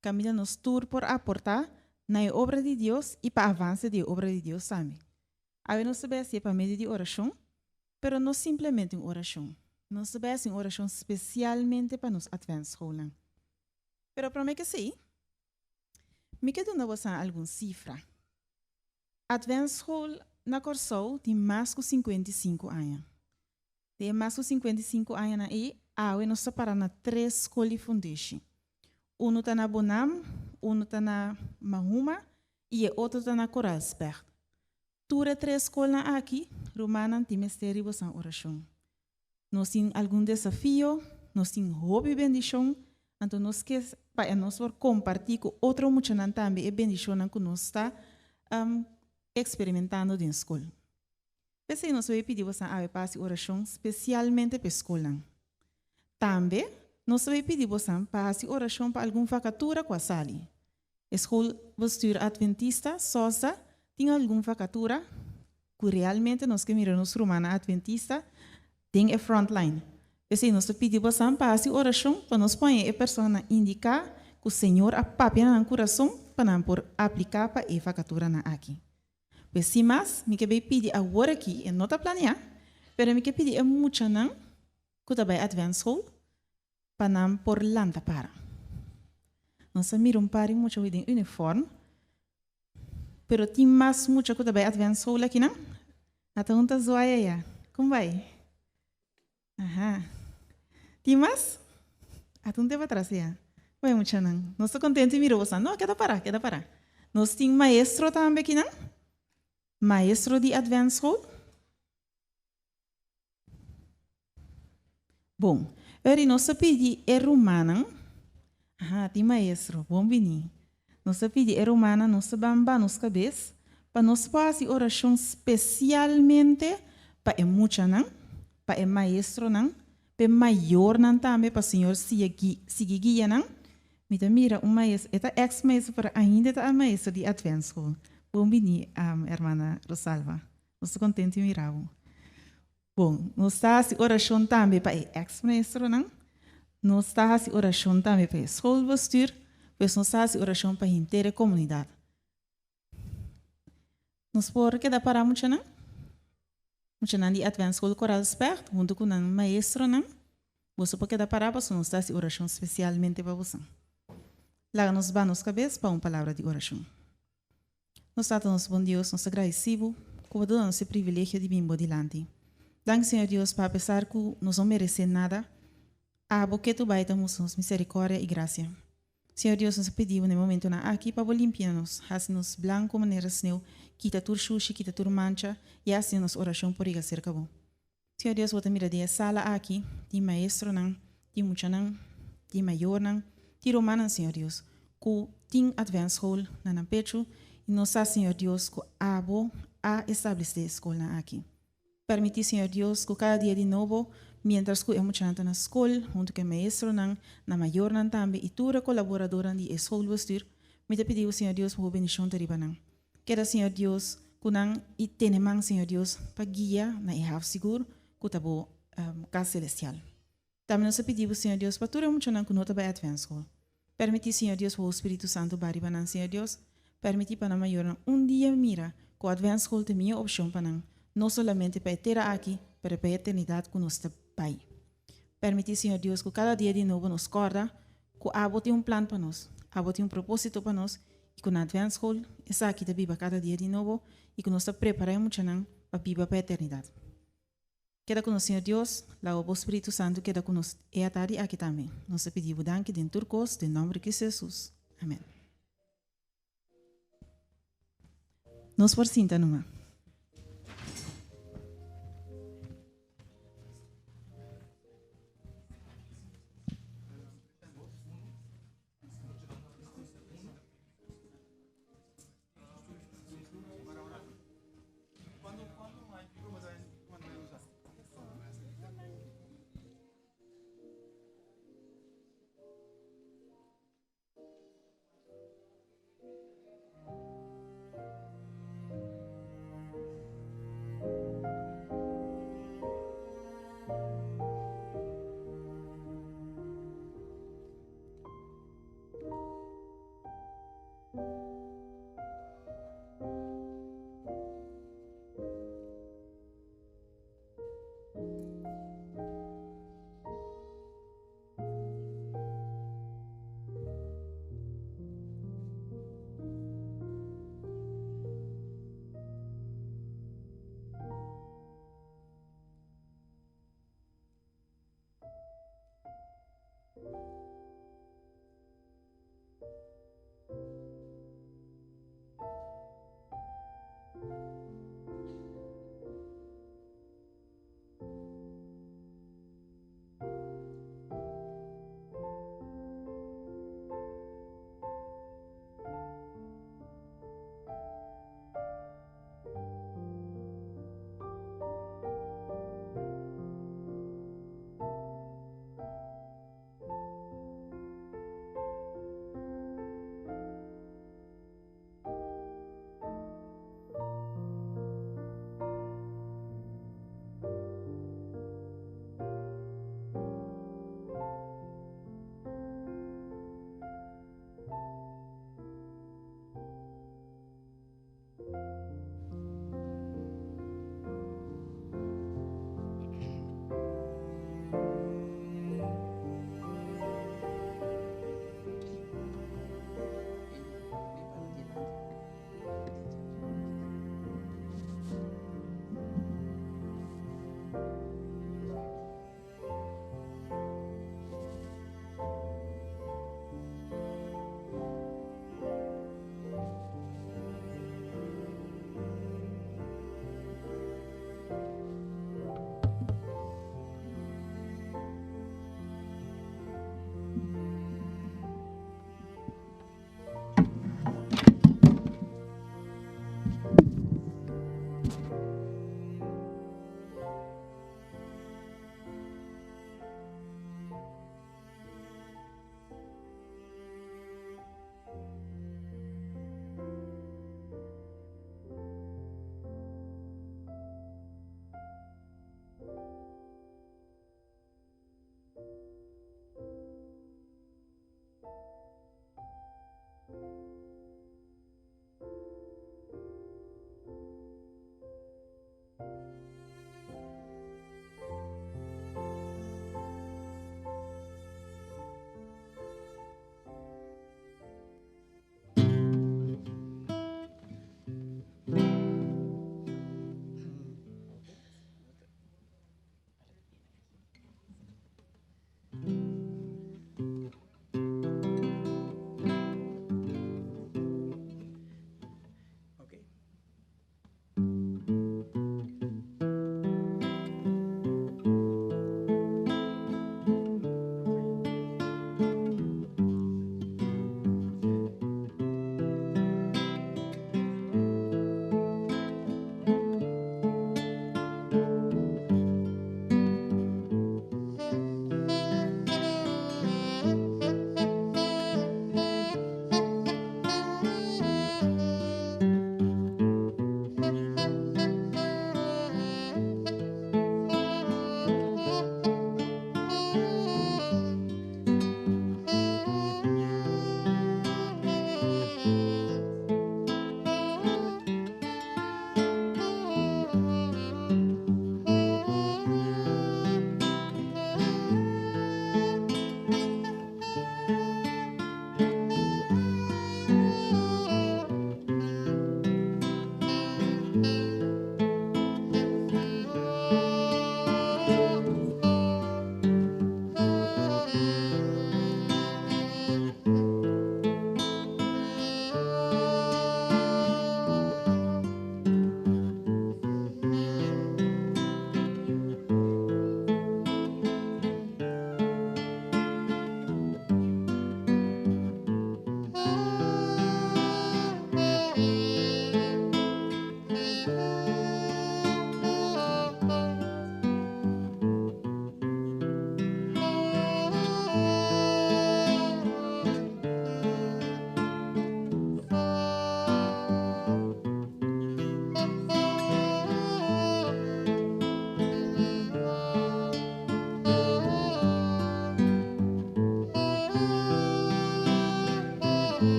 kaminda nos tur por aportá na e obra di Dios i pa avanse di e obra di Dios tambe. Awe nos ta bai hasié pa medio di orashon, pero no simplemente un orashon. Nos ta bai hasi un orashon spesialmente pa nos Adventsschoolnan. Pero promé ke esei, mi ke duna bosan algun sifra. Adventsschool na Kòrsou tin mas ku 55 aña. Den e mas ku 55 añanan ei, awe nos ta para na tres skol di fundeshi. Unu ta na Bonam, unu ta na Mahuma i e otro ta na Koraalspecht. Tur e tres skolnan aki, rumannan tin mester di bosan orashon. Nos tin algun desafio, nos tin hopi bendishon, anto nos ke pa e nos por kompartí ku otro muchanan tambe e bendishonnan ku nos ta eksperimentando den skol. P'esei nos ta pidi bosan awe pa hasi orashon spesialmente pa e skolnan. Tambe nos ta pidi bosan pa hasi orashon pa algun vakatura ku a sali. E Schoolbestuur Adventista, SOSA, tin algun vakatura ku realmente nos ke mira nos rumannan adventista den e frontline. P'esei nos ta pidi bosan pa hasi orashon pa nos pone e personanan indiká ku Señor a papia na nan kurason pa nan por apliká pa e vakaturanan aki. Pues sin mas, mi ke bay pidi awor aki, e no ta planeá, pero mi ke pidi e muchanan ku ta bay Adventsschool pa nan por lanta para. Nos a mira un par di mucha hui den uniform, pero tin mas mucha ku ta bay Adventsschool akinan? Ata un ta zwai aya. Kon bay? Aha. Tin mas? Ata un te patras ya. Bai muchanan. Nos ta contento di mira bosan. No, keda para, keda para. Nos tin maestro tambe akinan. Maestro di Adventsschool. Bon. Eri nos ta pidi e rumannan. Aha, tin maestro. Bon bini. Nos ta pidi e rumannan nos ta ban ba nos kabes pa nos por hasi orashon spesialmente pa e muchanan, pa e maestronan, pa e mayornan tambe pa Señor sigui guia nan. Mi ta mira un maestro, e ta ex maestro pero ainda e ta maestro di Adventsschool. Bon bini hermana Rosalba. Nos ta contento di mira bo. Bon, nos ta hasi orashon tambe pa e ex maestronan. Nos ta hasi orashon tambe pa e schoolbestuur, pues nos ta hasi orashon pa henter e komunidat. Nos por keda pará muchanan? Muchanan di Adventsschool Koraalspecht huntu ku nan maestronan, boso por keda pará pasobra nos ta hasi orashon spesialmente pa boso. Laga nos ba nos kabes pa un palabra di orashon. Nos Tata, nos bon Dios, nos ta gradisí Bo ku Bo duna nos e privilegio di bin Bo dilanti. Danki, Señor Dios, pa apesar ku nos no meresé nada, Abo ke tur bai ta mustra nos miserikòrdia i grasia. Señor Dios, nos ta pidi Bo na e momentunan aki pa Bo limpia nos, hasi nos blanku manera sneu, kita tur shushi, kita tur mancha, i asina nos orashon por yega serka Bo. Señor Dios, Bo ta mira den e sala aki, tin maestronan, tin muchanan, tin mayornan, tin rumannan, Señor Dios, ku tin Adventsschool na nan pechu, i nos sa, Señor Dios, ku Abo a establesé e skolnan aki. Permití, Señor Dios, ku kada dia di nobo, miéntras ku e muchanan ta na skol, huntu ku e maestronan, nan mayornan tambe i tur e kolaboradornan di e schoolbestuur, mi ta pidi Bo, Señor Dios, pa Bo bendishon ta riba nan. Keda, Señor Dios, ku nan i tene man, Señor Dios, pa guia na e haf sigur ku ta bo kas selestial. Tambe nos ta pidi bo, Señor Dios, pa tur e muchanan ku no ta bai Adventsschool. Permití, Señor Dios, pa bo Spiritu Santu bai riba nan, Señor Dios. Permití pa nan mayornan un dia mira ku Adventsschool ta e mihó opshon pa nan, no solamente pa e tera aki, pero pa e eternidat ku nos ta bai. Permití, Señor Dios, ku kada dia di nobo nos kòrda ku Abo tin un plan pa nos, Abo tin un propósito pa nos, i ku na Adventsschool esaki ta biba kada dia di nobo i ku nos ta prepará e muchanan pa biba pa eternidat. Keda ku nos, Señor Dios, laga bo Spiritu Santu keda ku nos e atardi aki tambe. Nos ta pidi bo danki den tur kos, den nòmber di Kristu Hesus. Amèn. Nos por sinta numa.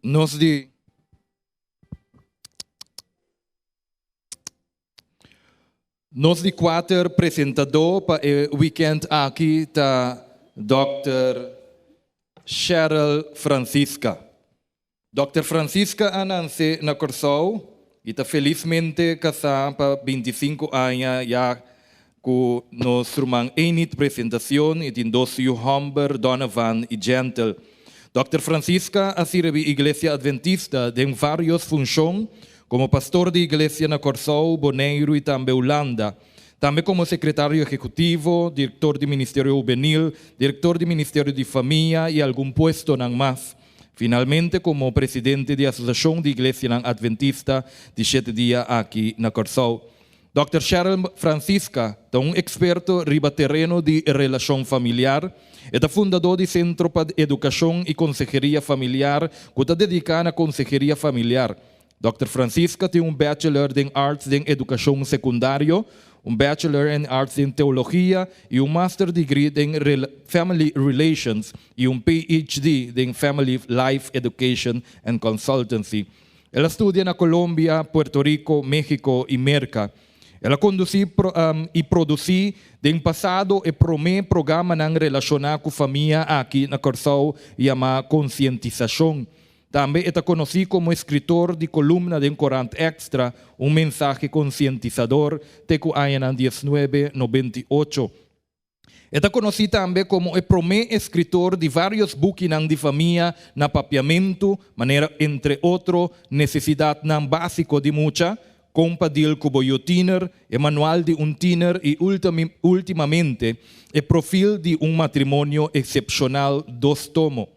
Nos di Nos di kuater presentadó pa e weekend aki ta Dòkter Cheryl Francisca. Dòkter Francisca a nanse na Kòrsou i ta felismente kasá pa bintisinku aña ya ku nos ruman Enid Presentacion i tin dos yu hòmber, Donovan i Gentle. Dòkter Francisca a sirbi Iglesia Adventista den vários funshon, komo pastor di iglesia na Kòrsou, Boneiru i tambe Hulanda. Tambe komo sekretario ehekutivo, direktor di Ministerio Hubenil, direktor di Ministerio di Famia i algun puestonan mas. Finalmente komo presidente di Asosiashon di Iglesianan Adventista di Shete Dia aki na Kòrsou. Dòkter Cheryl Francisca ta un eksperto riba tereno di relashon familiar. E ta fundadó di Sentro pa Edukashon i Konseheria Familiar ku ta dediká na konseheria familiar. Dòkter Francisca tin un Bachelor den Arts den Edukashon Sekundario, un Bachelor in Arts den Teologia i un Master Degree den Family Relations i un PhD den Family Life Education and Consultancy. El a studia na Colombia, Puerto Rico, Mexico i Merka. El a kondusí i produsí den pasado e promé programanan relashoná ku famia aki na Kòrsou yamá Konsientisashon. Tambe e ta konosí komo eskritor di kolumna den korant Extra, un mensahe konsientisador te ku añanan diesnuebe nobenta i ocho. E ta konosí tambe komo e promé eskritor di vários bukinan di famia na papiamentu, manera entre otro Nesesidatnan Básiko di Mucha, Kon pa Dil ku Bo Yu Tiner, E Manual di un Tiner i últimamente E Profil di un Matrimonio Eksepshonal, dos tomo.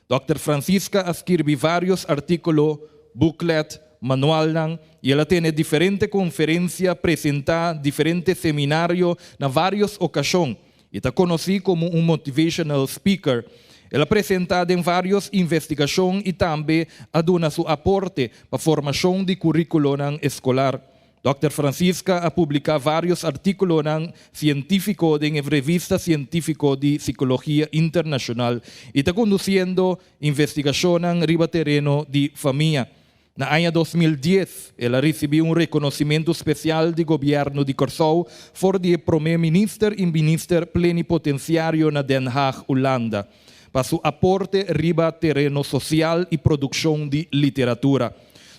Dòkter Francisca a skirbi vários artíkulo, booklet, manualnan i el a tene diferente konferensia, presentá diferente seminario na vários okashon i ta konosí komo un motivational speaker. El a presentá den vários investigashon i tambe a duna su aporte pa formashon di kuríkulonan eskolar. Dòkter Francisca a publiká vários artíkulonan sientífiko den e revista sientífiko di Sikologia Internashonal i ta kondusiendo investigashonnan riba tereno di famia. Na aña 2010 el a risibí un rekonosimentu spesial di gobièrnu di Kòrsou for di e promé minister i minister plenipotensiario na Den Haag, Hulanda, pa su aporte riba tereno sosial i produkshon di literatura.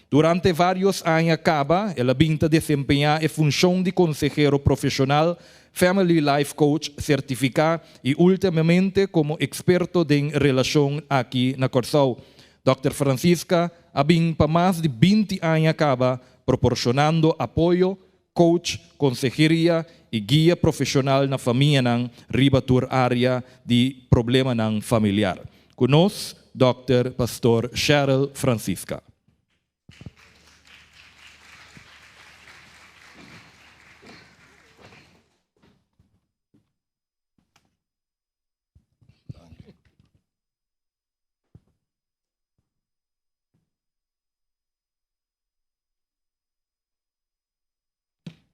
Durante vários aña kaba el a bin ta desempeñá e funshon di konsehero profeshonal, Family Life Coach sertifiká i últimamente komo eksperto den relashon aki na Kòrsou. Dòkter Francisca a bin pa mas di binti aña kaba proporshonando apoyo, coach, konseheria i guia profeshonal na famianan riba tur área di problemanan familiar. Ku nos, Dòkter Pastor Cheryl Francisca.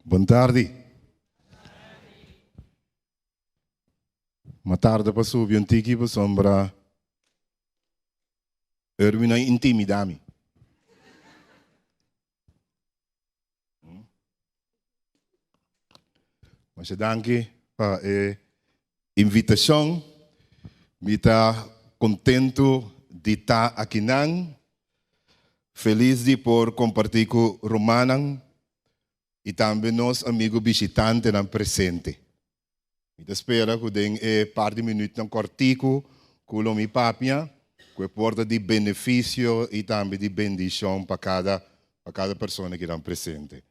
Bon tardi. Ma tarda pa subi un tiki pasobra Erwin a intimida mi. Masha danki pa e invitashon. Mi ta kontentu di ta akinan. Felis di por kompartí ku rumannan i tambe nos amigu bishitantenan presente. Mi ta spera ku den e par di minütnan kòrtiku ku lo mi papia, ku e por ta di benefisio i tambe di bendishon pa kada pa kada persona kinan presente.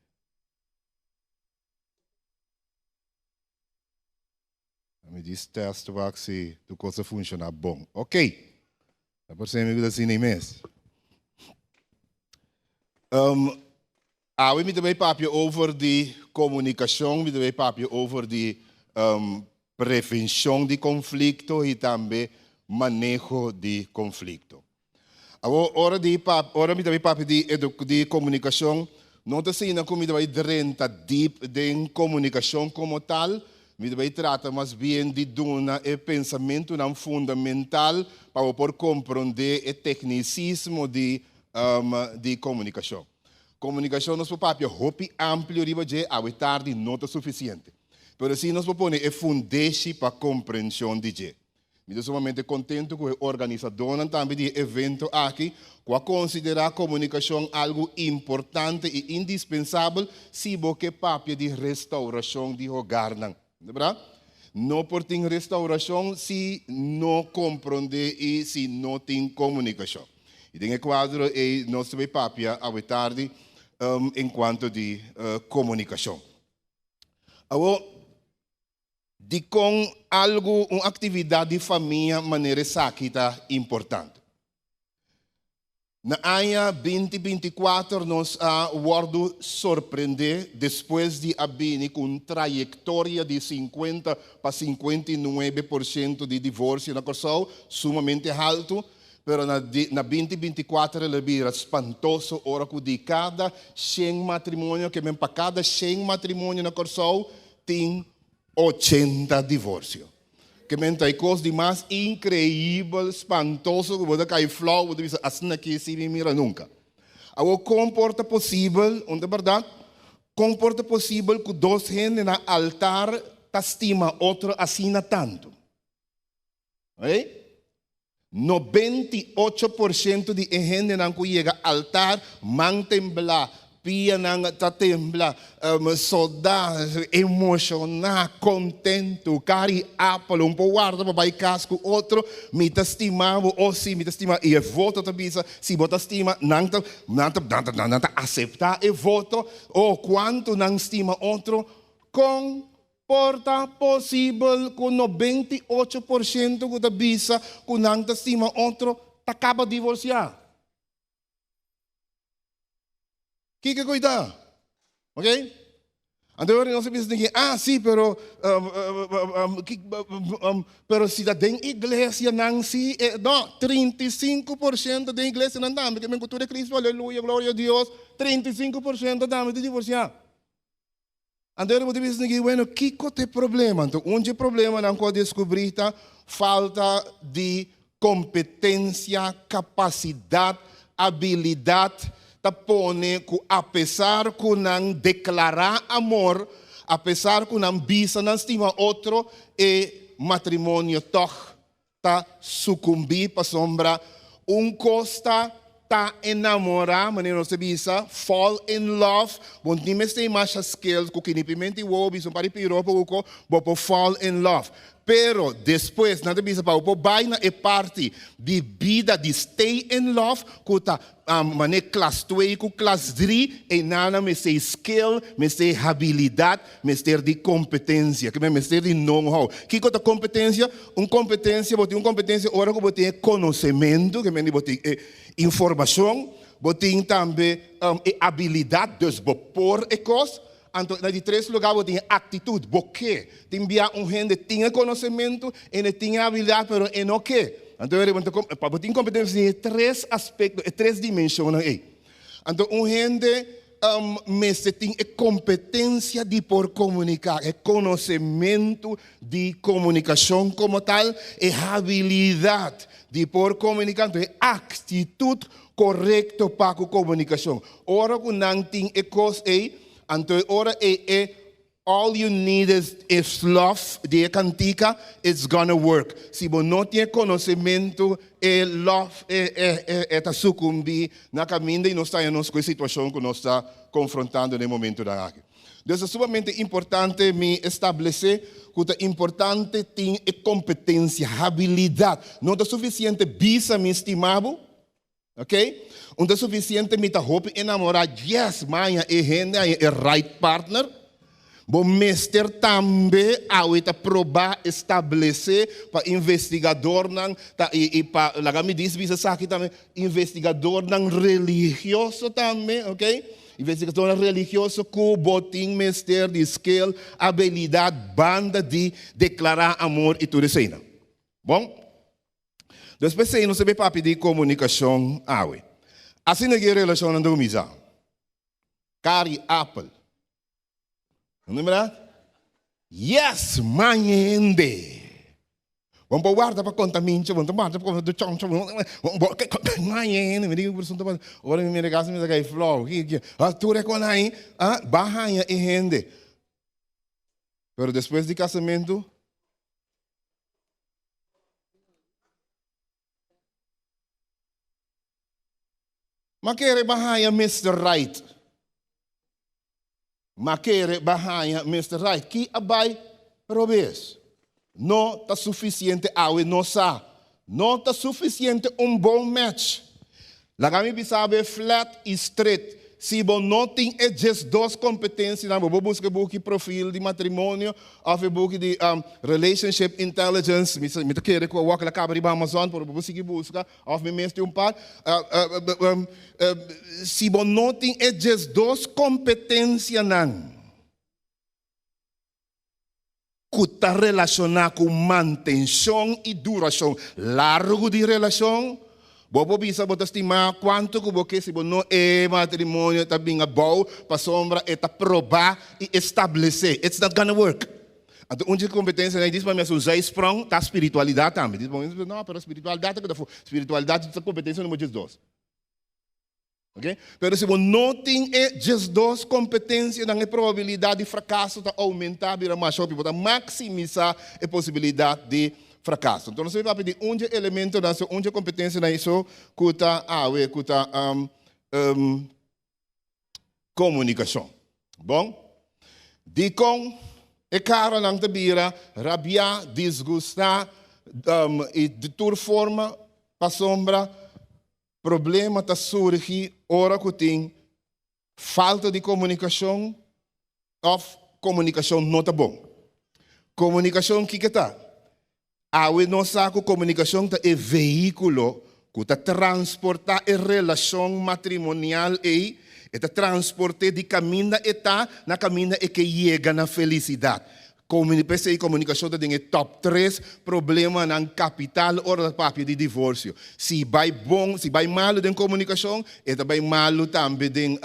Mi djis test wak si tur kos ta funshoná bon. Ok! Ta por ser mi ku ta asina ei mes. Awe mi ta bay papia over di komunikashon, mi ta bay papia over di prevenshon di konflikto i tambe maneho di konflikto. Awor ora di ora mi ta bay papia di di komunikashon, no ta asina ku mi ta bay drenta dip den komunikashon komo tal, Mi ta bai trata mas bien di duna e pensamentunan fundamental pa bo por komprondé e teknisismo di di komunikashon. Komunikashon nos por papia hopi amplio riba dje, awe tardi no ta sufisiente. Pero si nos por pone e fundeshi pa komprenshon di dje. Mi ta sumamente kontentu ku e organisadónan tambe di e evento aki ku a konsiderá komunikashon algu importante i indispensabel si bo ke papia di restaurashon di hogarnan. Bra? No por tin restaurashon si no komprondé i si no tin komunikashon. I den e kuadro ei nos ta bai papia awe tardi enkuanto di komunikashon. Awor. Dikon algu, un aktividat di famia manera esaki ta importante? Na aña 2024 nos a wòrdu sorprendé despues di a bini ku un trayektoria di 50 pa 59% di divorsio na Kòrsou, sumamente haltu, pero na na 2024 el a bira spantoso ora ku di kada shen matrimonio, ke men pa kada shen matrimonio na Kòrsou tin 80 divorsio. Ke men ta e kos di mas inkreibel, spantoso ku bo ta kai flou, bo ta bisa asina aki si mi mira nunka. Awor kon por ta posibel, un ta bèrdat? Kon por ta posibel ku dos hende na altar ta stima otro asina tantu? Ei? 98% di e hendenan ku yega altar man tembla, pianan ta tembla, sodá, emoshoná, kontentu, kari apel, un por warda pa bai kas ku otro, mi ta stima bo, oh si, mi ta stima, i e voto ta bisa, si bo ta stima, nan ta, nan ta, nan ta, nan ta aseptá e voto, oh kuantu nan stima otro, kon Por ta posibel ku 98% ku ta bisa ku nan ta stima otro ta kaba divorsiá? Kiko ku ta? Ok? Anto ora nos a bisa den ah sí, pero pero si ta den iglesia nan sí, no, 35% den iglesia nan tambe ke men ku tur e Cristo, aleluya, gloria a Dios, 35% tambe ta divorsiá. Anto ora bo ta bisa esaki, bueno, kiko ta e problema? Anto un dje problemanan ku a deskubrí ta falta di kompetensia, kapasidat, abilidat ta pone ku apesar ku nan deklará amor, apesar ku nan bisa nan stima otro, e matrimonio tòg ta sukumbí pasobra un kos ta ta enamorá, manera nos ta bisa, fall in love, bo no tin mester masha skills ku kinipimenti wowo bisa un par di piropo ku ko, bo por fall in love. Pero despues nan ta bisa pa bo por bai na e parti di bida di stay in love ku ta Mane klas twee ku klas dri, einan mester skill, mester habilidat, mester di kompetensia. Ke men mester di know-how. Kiko ta kompetensia? Un kompetensia, bo tin un kompetensia ora ku bo tin e konosementu, ke men di bo tin e informashon, bo tin tambe e abilidat, dus bo por e kos. Anto na di tres lugá bo tin e aktitut, bo ke. Tin bia un hende tin e konosementu, e no tin e abilidat, pero e no ke. Anto e riba pa bo tin kompetensia tin e tres aspekto, e tres dimenshonnan ei. Anto un hende mester tin e kompetensia di por komuniká, e konosementu di komunikashon komo tal, e habilidat di por komuniká, anto e aktitut korekto pa ku komunikashon. Ora ku nan tin e kos ei, anto e ora ei e all you need is is love di e kantika, it's gonna work. Si bo no tin e konosementu, e love e e e e ta sukumbí na kaminda i nos ta haña nos ku e situashon ku nos ta konfrontando na e momentunan aki. Dus ta sumamente importante mi establesé ku ta importante tin e kompetensia, habilidat. No ta sufisiente bisa mi stima bo. Ok, un ta sufisiente mi ta hopi enamorá, yes, maña e hende haña e right partner. Bo mester tambe awe ta probá, establesé pa investigadornan ta i i pa laga mi dis bisa esaki tambe, investigadornan religioso tambe, ok, investigadornan religioso ku bo tin mester di skill, abilidat banda di deklará amor i tur eseinan. Bon. Dus p'esei nos ta bay papia di komunikashon awe. Asina ki e relashonnan ta kuminsá. Kari apel. No ta bèrdat? Yes, m'a hende. Bo por warda pa konta mincha, bo warda pa konta choncho, m'a hende, mi di ku ora mi mira kas mi ta kai flou. Tur e kon aí, ah, b'a haña e hende. Pero despues di kasamentu, m'a kere b'a haña Mr. Right. M'a kere b'a haña Mr. Right. Ki a bai robes. No ta sufisiente awe no sa. No ta sufisiente un bon match. Laga mi bisa bo flat i straight. Si bo no tin e 12 kompetensia, bo buska buki profil di matrimonio, òf buki di relationship intelligence, mi ta kere ku a kaba riba Amazon, pero bo sigui buska, òf mi mes tin un par. Si bo no tin e 12 kompetensianan, ku ta relashoná ku mantenshon i durashon largu di relashon, bo por bisa bo ta stima kuantu ku bo ke si bo no e matrimonio ta bin abou pasobra e ta proba i establesé. It's not gonna work. Anto, un kompetensia, diz pa mi un zijsprong, ta spiritualidat tambe. Diz pa mi, no, pero spiritualidat ku spiritualidat ta kompetensia number 12. Ok? Pero si bo no tin e 12 kompetensia, dan e probabilidat di frakaso ta oumentá, bira mas hopi, ta maksimisá e posibilidat di frakaso. Anto, nos ta bai di un elemento, un kompetensia na esei ku ta awe, ku ta komunikashon. Bon? Dikon e karanan ta bira rabia, disgustá, i di tur forma, pasobra, problema ta surgi ora ku tin falta di komunikashon òf komunikashon no ta bon. Komunikashon kiko ta? Awe nos sa ku komunikashon ta e vehíkulo ku ta transportá e relashon matrimonial ei, e ta transportá di kaminda e ta na kaminda e ke yega na felisidat. P'esei komunikashon ta den top 3 problemanan kapital ora papia di divorsio. Si bai bon, si bai malu den komunikashon, e ta bai malu tambe den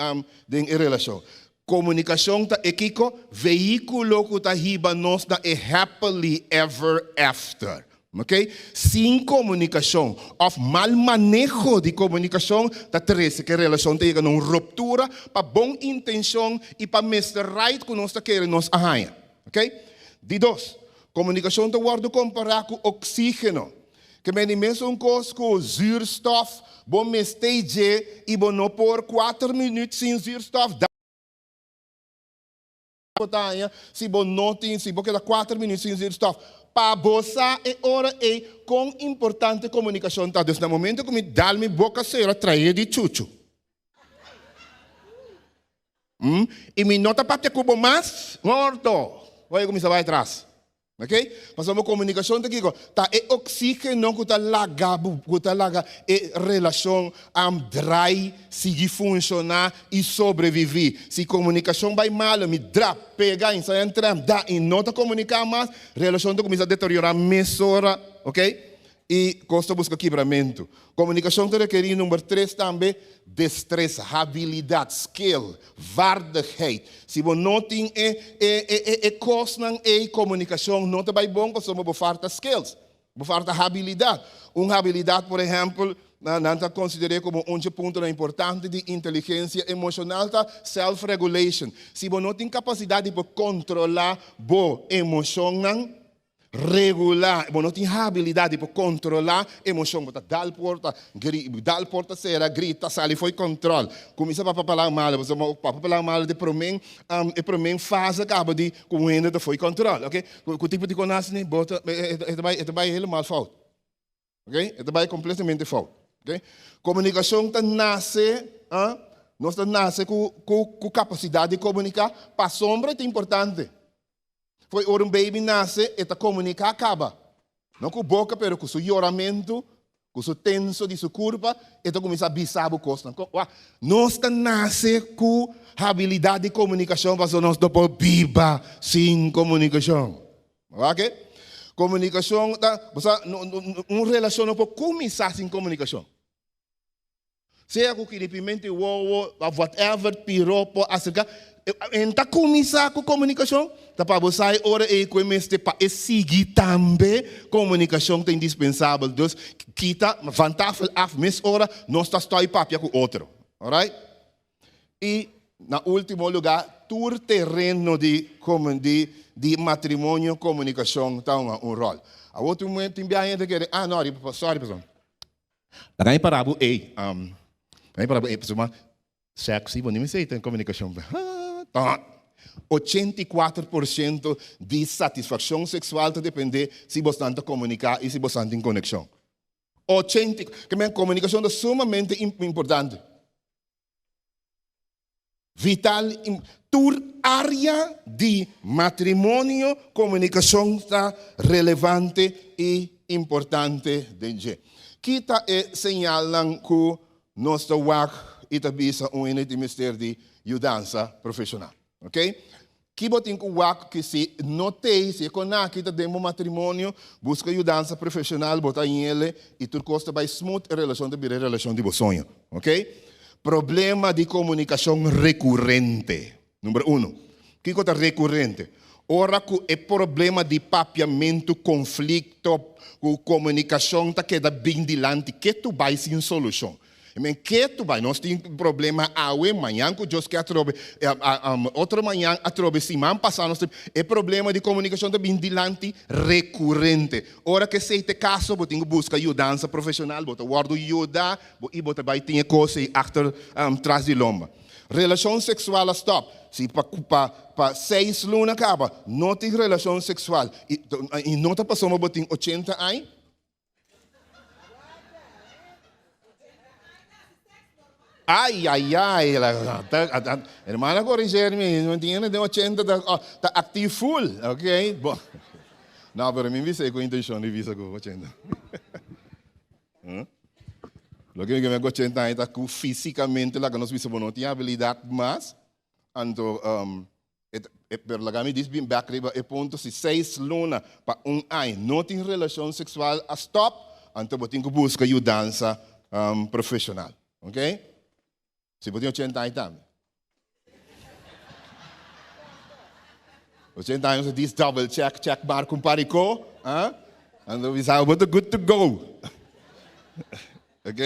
relashon. Komunikashon ta e kiko vehíkulo ku ta hiba nos na e happily ever after. Ok? Sin komunikashon òf mal maneho di komunikashon, ta trese ku e relashon ta yega na un ruptura pa bon intenshon i pa Mr. Right ku nos ta kere nos a haña. Ok? Di 2, komunikashon ta wòrdu kompará ku oksígeno. Ke men mesun kos ku zuurstof, bo mester dje i bo no por 4 minüt sin zuurstof. Si bo no tin, si bo keda 4 minüt sin zuurstof. Pa bo sa e ora e kon importante komunikashon ta. Dus na momento ku mi dal mi boka sera trae di chuchu. I mi no ta papia ku bo mas, morto. Bai kuminsá bai atras. Ok? Pasobra komunikashon ta kiko? Ta e oksígeno ku ta laga, ku ta laga e relashon drai, sigui funshoná i sobreviví. Si komunikashon bai malu, mi drap, pega, ensayá tram, da, i no ta komuniká mas, relashon ta kuminsá deteriorá mesora, ok? I kos ta buska kibramentu. Komunikashon ta rekerí number 3 tambe, destresa, habilidat, skill, vaardigheid. Si bo no tin e kosnan e komunikashon no ta bai bon, pasobra bo falta skills, bo falta habilidat. Un habilidat, por ehèmpel, nan ta konsiderá komo un punto importante di inteligensia emoshonal ta self-regulation. Si bo no tin kapasidat di kontrolá bo emoshonnan, regulá, bo no tin habilidat di kontrolá emoshon, bo ta dal porta, dal porta sera, grita, sali fo'i kontròl. Kuminsá papia palabra malu, papia palabra malu di promé, e promé fase kaba di ku hende ta fo'i kontròl, ok? Ku tipo di kos ni, bo ta, e bai helemaal fout. Ok? E bai kompletamente fout. Ok? Komunikashon ta nase, nos ta nase ku kapasidat di komuniká, pasobra ta importante. Fo'i ora un baby nase, e ta komuniká kaba. No ku boka, pero ku su yoramentu, ku su tenso di su kurpa, e ta kuminsá bisa bo kosnan. Nos ta nase ku habilidat di komunikashon, pasobra nos no por biba sin komunikashon. Ok? Komunikashon, ta, un relashon no por kuminsá sin komunikashon. Sea ku kinipimentu di wowo, whatever, piropo, aserká. En ta kuminsá ku komunikashon, ta pa bo sa e ora ei ku e mester pa e sigui tambe komunikashon ta indispensabel. Dus kita van tafel af mes ora nos ta stòi papia ku otro. Alright? I na último lugá tur tereno di di matrimonio komunikashon ta hunga un ròl. Awor tin un tin biaha hende kere, ah no, sorry pasobra. Laga mi para bo ei, laga mi para bo ei pasobra Sexy, bo ni mester ta en komunikashon. 84% di satisfakshon seksual ta dependé si bosnan ta komuniká i si bosnan tin konekshon. Ochenta i, ke men komunikashon ta sumamente importante. Vital, tur área di matrimonio komunikashon ta relevante i importante den dje. Ki ta e señalnan ku Nos ta wak i ta bisa un hende tin mester di yudansa profeshonal. Ok? Ki bo tin ku wak ki si no tei, si e konaki ta den bo matrimonio, buska yudansa profeshonal, bo ta hañ'ele i tur kos ta bai smooth, e relashon ta bira e relashon di bo soño. Ok? Problema di komunikashon rekurente. Number uno, kiko ta rekurente? Ora ku e problema di papiamentu, konflikto, ku komunikashon ta keda bin dilanti ketu bai sin solushon. I men ketu bai, nos tin problema awe, mañan ku Dios ke atrobe, otro mañan atrobe, siman pasá nos tin, e problema di komunikashon ta bin dilanti rekurente. Ora ku esei ta e kaso, bo tin ku buska yudansa profeshonal, bo ta wòrdu yuda i bo ta bai tin e kos ei achter tras di lomba. Relashon seksual a stòp. Si pa pa pa seis luna kaba no tin relashon seksual i i no ta pasobra bo tin ochenta aña. Ai ai ai hermana koriger mi no tin hende den ochenta ta ta aktif ful ok bo no pero mi bisa e ku intenshon di bisa ku ochenta. Loke mi ke men ku ochenta aña ta ku físikamente laga nos bisa bo no tin abilidat mas, anto pero laga mi dis bin bèk riba e punto si seis luna pa un aña no tin relashon seksual a stòp, anto bo tin ku buska yudansa profeshonal, ok? Si bo tin ochenta aña tambe. 80 aña dis double check, check bar con pariko, ah? Ando bisa bo ta good to go. Ok?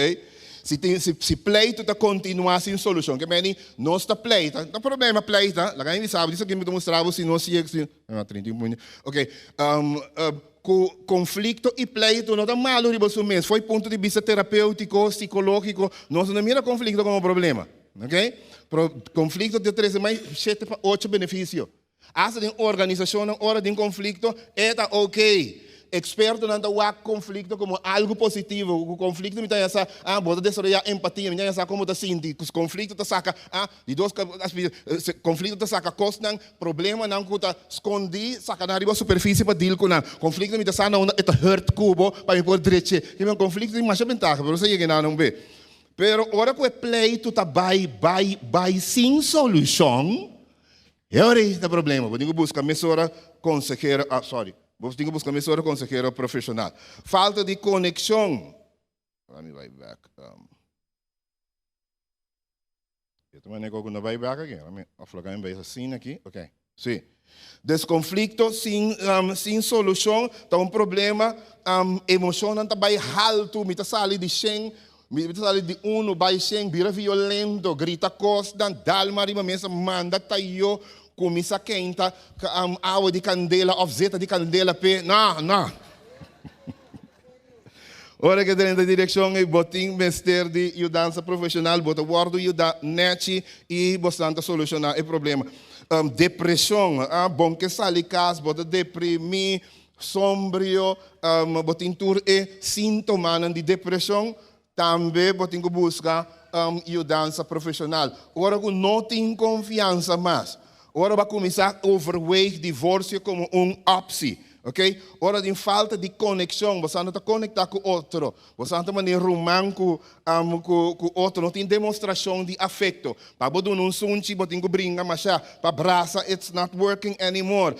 Si tin si, si pleito ta continua sin solucion, ke meni nos ta pleita, no problema pleita, laga mi bisa bo, dis aki mi ta mustra bo si nos si, si ah, 31 minuut. Ok, um, uh, Ku konflikto i pleitu no ta malu riba su mes. Fo'i punto di bista terapéutiko, sikológiko, nos no mira konflikto komo problema. Ok? Pero konflikto ta trese mai shete pa ocho benefisio. Asta den organisashonnan ora tin konflikto, e ta ok. Ekspertonan ta wak konflikto komo algu positivo. Ku konflikto mi ta haña sa, ah, bo ta desaroyá empatia, mi ta haña sa kon bo ta sinti. Konflikto ta saka, ah, Di dos konflikto ta saka kosnan, problemanan ku ta skondí, saka nan riba superfisie pa deal ku nan. Konflikto mi ta sa na unda e ta hurt ku bo pa mi por drech'é. Kimen konflikto tin masha bentaha, pero nos a yega einan un be. Pero ora ku e pleitu ta bai, bai, bai sin solushon, e ora ei ta problema. Bo tin ku buska mesora konsehero, ah sorry, bo tin ku buska mesora konsehero profeshonal. Falta di konekshon. Let me bai bek. E ta manera ku no bai bek aki. Of lo kan bai asina aki. Ok. Sí. Des konflikto sin um, sin solushon ta un problema. Um, emoshonnan ta bai haltu. Mi ta sali di shen, mi ta sali di unu bai shen, bira violento, grita kosnan, dal man riba mesa, manda tayo, kuminsá keinta um, awa di kandela of zeta di kandela p'e. No, no. Ora ke drenta direkshon ei bo tin mester di yudansa profeshonal, bo ta wòrdu yudá nèchi i bosnan ta solushoná e problema. Depreshon, bon ke sali kas, bo ta deprimí, sombrio, bo tin tur e síntomanan di depreshon, tambe bo tin ku buska yudansa profeshonal. Ora ku no tin konfiansa mas, ora bo a kuminsá overweeg divorsio komo un opsi. Ok? Ora tin falta di konekshon, boso no ta konektá ku otro, boso no ta manera ruman ku ku ku otro, no tin demostrashon di afekto. Pa bo duna un sunchi bo tin ku bringa mashá, pa brasa it's not working anymore.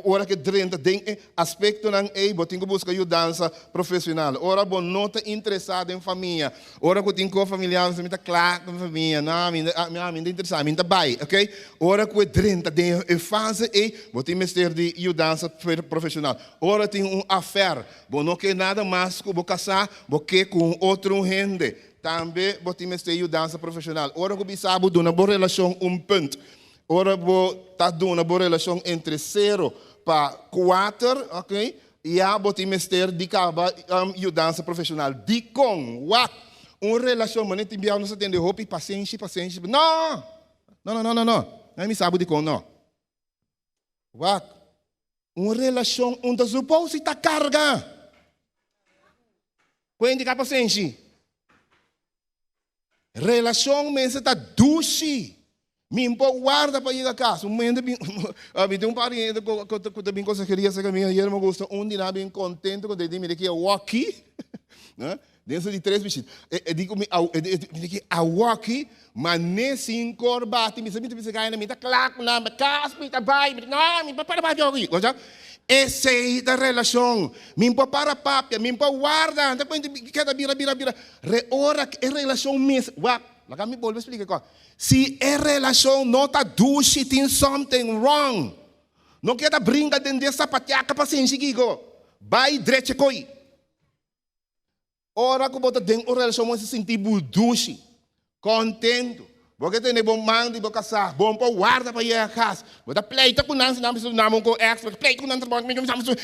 Ora ke drenta den e aspektonan ei bo tin ku buska yudansa profesional. Ora bo no ta interesá den famia, Ora ku tin ko familiar mi ta kla ku mi famia, no, mi no, mi no ta interesá, mi no ta bai, ok. Ora ku e drenta den e fase ei, bo tin mester di yudansa profeshonal. Ora tin un afèr, bo no ke nada mas ku bo kasá, bo ke ku un otro hende, tambe bo tin mester yudansa profeshonal. Ora ku bisa bo duna bo relashon un punt, ora bo ta duna bo relashon entre sero pa kuater, ok, Ya bo tin mester di kaba yudansa profeshonal. Dikon? Wak! Un relashon manera tin biaha nos ta tende hopi pasenshi, pasenshi. No! No, no, no, no, no. Nan mi sa bo dikon no. Wak! Un relashon un ta supou si ta karga. Ku hende ka pasenshi? Relashon mester ta dushi. Mi por warda pa yega kas. Un hende bin, mi tin un par di hende ku ta bin konseheria serka mi. Ayer mi gusta un di nan bin kontentu ku di mira ki awoki. Den su di tres bishita. E di ku mi, mira ki awoki, ma ne sin kor bati. Mi sa mi ta bisa kai mi ta kla ku nan, kas mi ta bai. Mi no, mi por para papia awoki. Esei ta relashon. Mi por para papia, mi por warda. Anta keda bira bira bira. Re ora e relashon mes, wak, laga mi bolbe splika kos. Si e relashon no ta dushi tin something wrong. No keda bringa den den sapatiaka pa sinshi kiko. Bai drecha koi. Ora ku bo ta den un relashon bo mester sinti bo dushi, kontentu. Bo ke tene bo man di bo kasá, bo por warda pa yega kas. Bo ta pleita ku nan si nan bisa duna bo un ko èkstra, bo ta pleita ku nan trabou,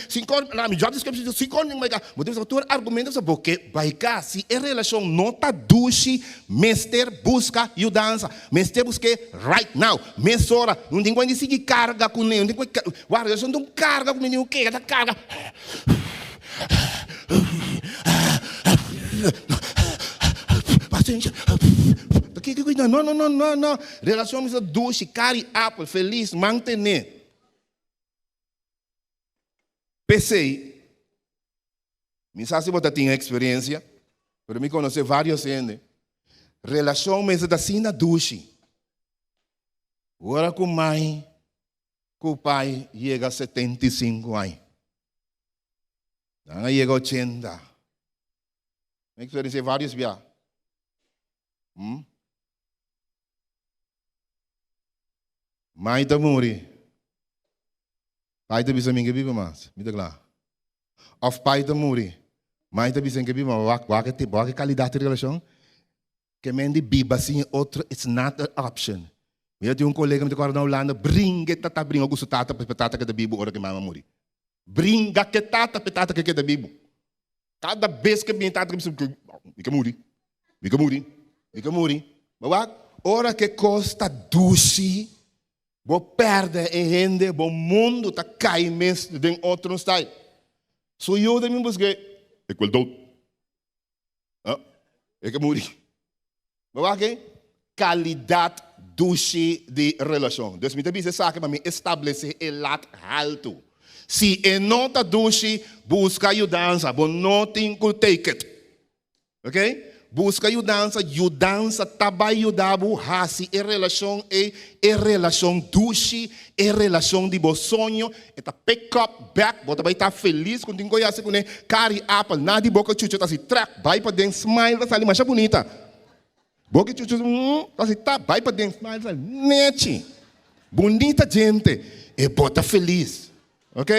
si kon na mi job description si kon mi bai kas. Bo ta bisa tur argumento pasobra bo ke bai kas. Si e relashon no ta dushi, mester buska yudansa. Mester busk'é right now, mesora. No tin ku hende sigui karga kuné, no tin ku wak relashon ta un karga ku mi tin ku keda ta karga. Pasensia. No, no, no, no, no. Relacion mester dushi, cari apel, feliz, mantene. P'esei, mi sa si bo ta tin experiencia, pero mi conoce varios hende. Relacion mester ta asina dushi. Ora cu mai cu pai yega 75 aña. Nan a yega ochenta. Mi experiencié varios bia. Hmm? Mai ta muri. Pai ta bisa mi ke biba mas. Mi ta kla. Of pai ta muri. Mai ta bisa ke biba mas. Wak, wak, wak e calidad di relacion. Ke men di biba sin e otro it's not an option. Mi a tin un kolega mi ta kòrda na Hulanda bringa e tata bringa ku su tata pa tata keda bibu ora ke mama muri. Bringa ke tata pa e tata ke keda bibu. Kada bes ke bini tata ke bisa mi ke muri, mi ke muri, mi ke muri. Ma wak ora ke kos ta dushi bo pèrdè e hende bo mundu ta kai mes den otro style. Su yu ta bin busk'é e kuel dood. Ah, e ke muri. Ma wak e kalidat dushi di relashon. Dus mi ta bisa esaki pa mi establesé e lat haltu. Si e no ta dushi, buska yudansa. Bo no tin ku take it. Ok? Buska yudansa, yudansa ta bai yuda bo hasi e relashon ei e relashon dushi, e relashon di bo soño. E ta pick up back, bo ta bai ta felis ku tin ku yasi kuné, kari apel, na di boka chucho ta hasi trek, bai paden smile ta sali masha bunita. Boka chucho ta hasi tap, bai paden smile ta sali nechi. Bunita djente, e bo ta felis. Ok?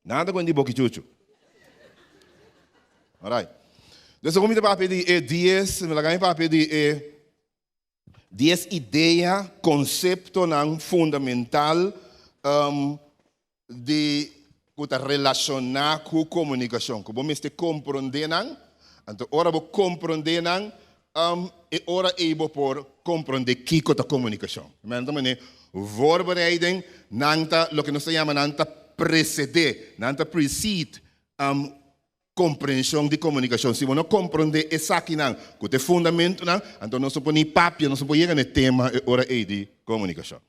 Nada ku di boka chucho. Alright. Dus mi ta papia di e dies, mi laga mi papia di e Dies idea, konseptonan fundamental di ku ta relashoná ku komunikashon, ku bo mester komprondé nan. Anto ora bo komprondé nan, e ora ei bo por komprondé kiko ta komunikashon. Nan ta manera voorbereiding, nan ta loke nos ta yama nan ta presedé, nan ta precede Komprenshon di komunikashon. Si bo no komprondé esakinan ku ta e fundamentunan, anto nos no por ni papia, nos no por yega na e tema e ora ei di komunikashon.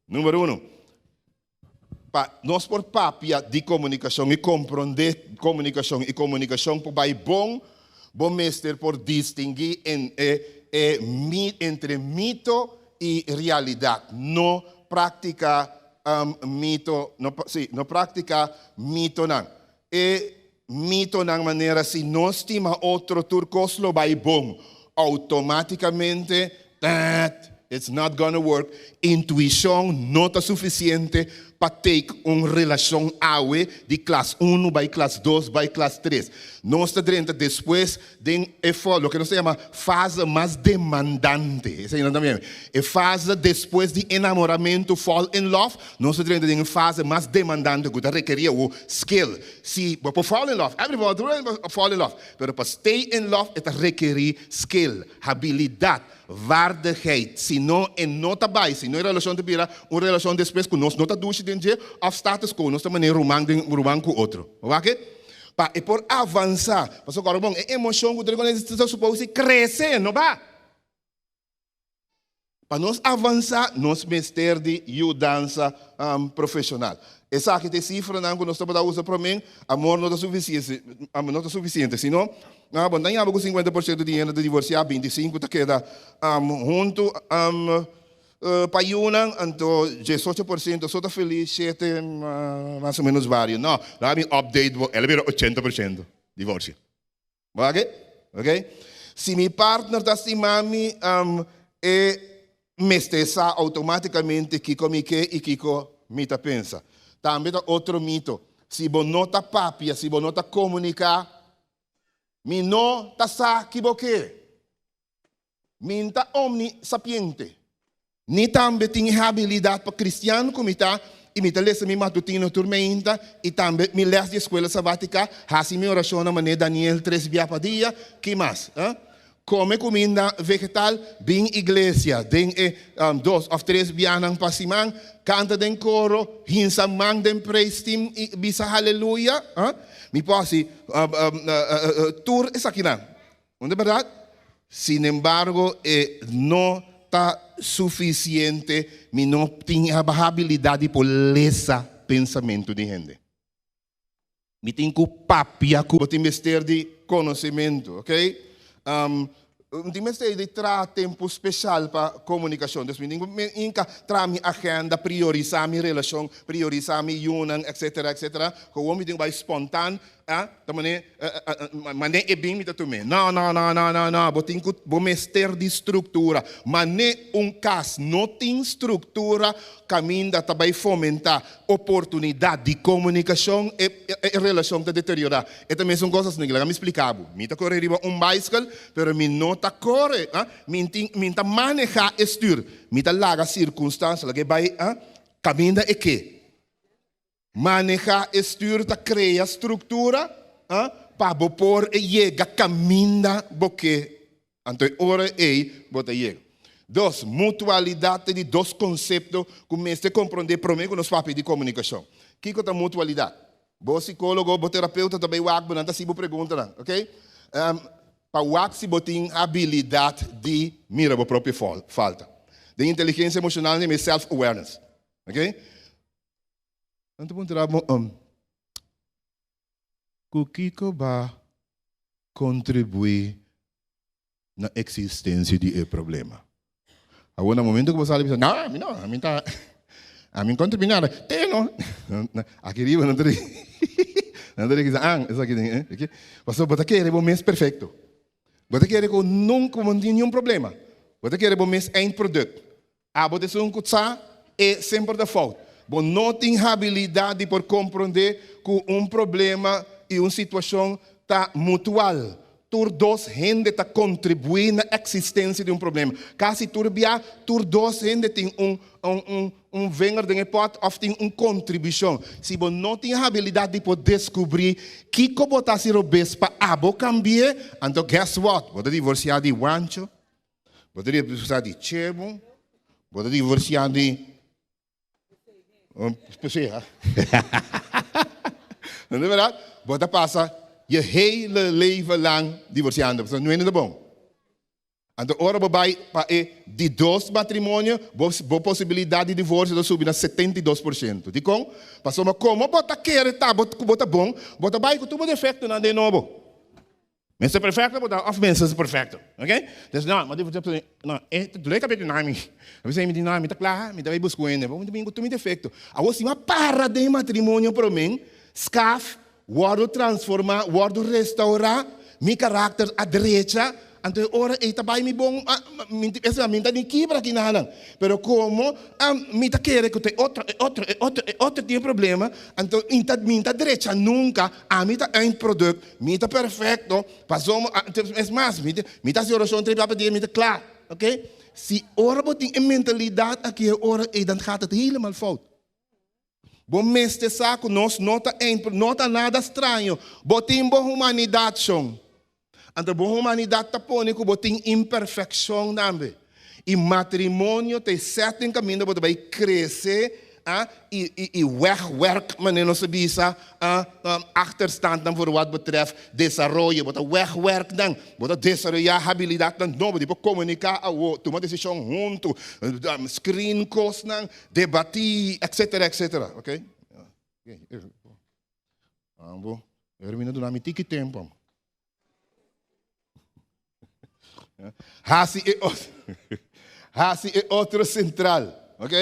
Number uno, Pa nos por papia di komunikashon i komprondé komunikashon i komunikashon por bai bon, bo mester por distinguí en e e mi entre mito i realidat. No praktiká mito, no sí, no praktiká mitonan. E mitonan manera si nos stima otro tur kos lo bai bon, outomátikamente, tèt, it's not gonna work. Intuishon no ta sufisiente pa take un relashon awe di klas unu bai klas dos bai klas tres. Nos ta drenta despues Den e loke nos ta yama fase mas demandante, esei nan tambe, e fase despues di enamoramentu, fall in love, nos ta drenta den e fase mas demandante ku ta rekerí awor skill. Si bo por fall in love, everybody por fall in love, pero pa stay in love e ta rekerí skill, habilidat, waardigheid. Si no e no ta bai, si no e relashon ta bira un relashon despues ku nos no ta dushi den dje òf status quo, nos ta manera ruman den ruman ku otro. Bo wak e? Pa e por avansá. Pasobra kòrda bon, e emoshon ku ta riba nos ta supos di krese, no ba? Pa nos avansá, nos mester di yudansa profeshonal. Esaki ta e sifranan ku nos tabata usa promé, amor no ta sufisiente, amor no ta sufisiente, sino, bon ta yama ku 50% di hende ta divorsiá, 25 ta keda huntu. Pa yunan, anto 18% so ta felis, shete mas o menos vario. No, laga mi update bo, el a bira 80% divorcio. Bo wak? Ok. Si mi partner ta stima mi, e mester sa automaticamente kiko mi ke i kiko mi ta pensa. Tambe ta otro mito, si bo no ta papia, si bo no ta comunica, mi no ta sa ki bo ke. Mi n ta omnisapiente, ni tambe tin e habilidat pa kristian ku mi ta, i mi ta lesa mi matutino tur meinta i tambe mi lès di eskuela sabatika, hasi mi orashonnan manera Daniel tres bia pa dia, ki mas? Eh? Kome kuminda vegetal, bin iglesia den e dos òf tres bianan pa siman, kanta den koro, hinsa man den praise team i bisa haleluya. Eh? Mi por hasi tur esakinan. No ta berdad? Sinembargo, e no ta sufisiente, mi no tin e habilidad di por lesa pensamentu di hende. Mi tin ku papia ku. Bo tin mester di konosementu, ok? Mi tin mester di traha tempu speshal pa komunikashon. Dus mi tin ku inka traha mi agenda, priorisá mi relashon, priorisá mi yunan, etsetera, etsetera. Gewoon mi tin ku bai spontan A ta mane mane e bin mi ta tum'é. No, no, no, no, no, no, bo tin ku bo mester di struktura. Mane un kas no tin struktura kaminda ta bai fomentá oportunidat di komunikashon, e e relashon ta deteriorá. E ta mesun kos asina. Laga mi splika bo. Mi ta kore riba un baiskel, pero mi no ta kore, a mi tin mi ta manehá e stür. Mi ta laga sirkunstansia laga e bai a kaminda e ke. Maneha e stuur ta krea struktura pa bo por yega kaminda bo ke, anto e ora ei bo ta yega. Dos, mutualidat ta di dos konsepto ku mester komprondé promé ku nos papia di komunikashon. Kiko ta mutualidat? Bo sikólogo, bo terapeuta ta bai wak bo, nan ta hasi bo preguntanan, oke? Pa wak si bo tin abilidat di mira bo propio falta. Den inteligensia emoshonal nan yama e self-awareness, oke? Nan ta puntra bo, Ku kiko ba kontribuí na eksistensia di e problema? Awor na momento ku bo sali bisa, No, ami no, ami ta, ami no kontribuí nada. Te no. Aki riba nan ta nan ta rekisa, ah, esaki den, eh, aki. Pasobra bo ta kere bo mes perfekto. Bo ta kere ku nunka bo no tin niun problema. Bo ta kere bo mes eindproduct. Abo ta esun ku sa e semper ta fout. Bo no tin habilidat di por komprondé ku un problema i un situashon ta mutual. Tur dos hende ta kontribuí na eksistensia di un problema. Kasi tur bia tur dos hende tin un un un vinger den e pòt òf tin un kontribushon. Si bo no tin habilidat di por deskubrí kiko bo ta hasi robes pa abo kambi'é, anto guess what? Bo ta divorsiá di Wancho. Bo ta divorsiá di Chebo, bo ta divorsiá di Pesea. No ta berdad? Bo ta pasa je hele leven lang divorsiando, pasobra no hende ta bon. Anto ora bo bai pa e di dos matrimonio, bo bo posibilidat di divorsio ta subi na 72%. Dikon? Pasobra komo bo ta kere ta bo ku bo ta bon, bo ta bai ku tur bo defektonan den nobo. Mester perfekto bo ta òf mester ser perfekto. Ok? Dus no, mi a divorsiá pasobra no, e ta dole kabes di nami. A bisa mi di no, mi ta kla, mi ta bai buska un hende. Bo mi ta bin ku tur mi defekto. Awor si mi a para den matrimonio promé, skaf, Wòrdu transformá, wòrdu restaurá, mi karakter a drecha, anto e ora ei ta bai mi bon, esei mi ta ni kibra aki nanan. Pero komo mi ta kere ku ta e otro, e otro, e otro, e otro tin e problema, anto mi ta mi ta drecha nunka, ami ta eindproduct, mi ta perfekto, pasobra es mas mi mi ta hasi orashon tres bia pa dia mi ta kla, oke. Si ora bo tin e mentalidat aki e ora ei dan gaat het helemaal fout. Bo mester sa ku nos no ta ein, no ta nada straño. Bo tin bo humanidat, shon. Anto bo humanidat ta pone ku bo tin imperfekshon tambe. I matrimonio ta e setting kaminda bo ta bai krese, a, i, i, i wegwerk, manera nos ta bisa, a, achterstandnan voor wat betreft desaroyo. Bo ta wegwerk nan. Bo ta desaroyá habilidatnan nobo di por komuniká awo, tuma desishon huntu, screen kosnan. Debatí, etcétera, etcétera. Ok? Ambo, Erwin a duna mi tiki tempo. Hasi e otro, hasi e otro central. Ok?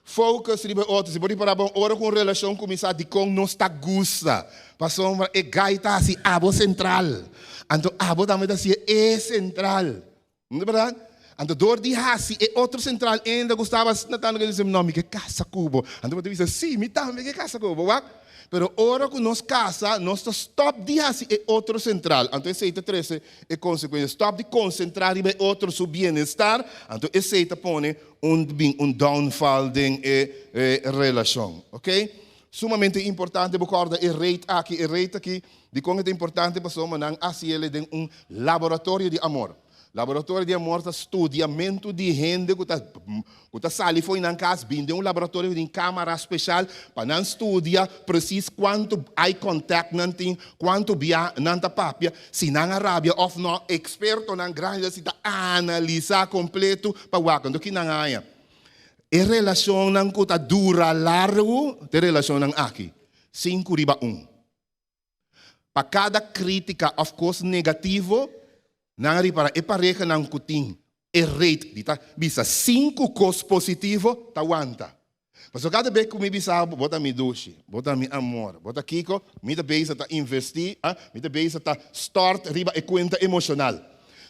Focus riba e otro. Si bo ripará bon, ora ku un relashon kuminsá, dikon nos ta gusta? Pasobra e gai ta hasi abo sentral. Anto abo tambe ta hasi e sentral. No ta berdad? Anto dor di hasi e otro central enda ku staba asina tantu ku e bisa, No, mi ke kasa ku bo. Anto bo ta bisa, Sí, mi tambe ke kasa ku bo. Wak? Pero ora ku nos kasa, nos ta stòp di hasi e otro central. Anto esei ta trese e konsekuensia. Stòp di konsentrá riba e otro su bienestar, anto esei ta pone un bin un downfall den e relashon. Oké? Sumamente importante bo kòrda e rate aki. E rate aki, dikon e ta importante? Pasobra nan hasi el den un laboratorio di amor. Laboratorio di amor ta studiamentu di hende ku ta ku ta sali for di nan kas bin den un laboratorio ku tin kamara speshal pa nan studia presis kuantu eye contact nan tin, kuantu bia nan ta papia, si nan a rabia òf nò. Ekspertonan grandi ta sinta analisá kompletu pa wak anto ki nan haña. E relashonnan ku ta dura largu ta e relashonnan aki, sinku riba un. Pa kada krítika òf kos negativo, nan a ripará e parehanan ku tin e rate di ta bisa sinku kos positivo ta wanta. Pasobra kada bes ku mi bisa bo, bo ta mi dushi, bo ta mi amor, bo ta kiko, mi ta bezig ta investí, mi ta bezig ta stòrt riba e kuenta emoshonal.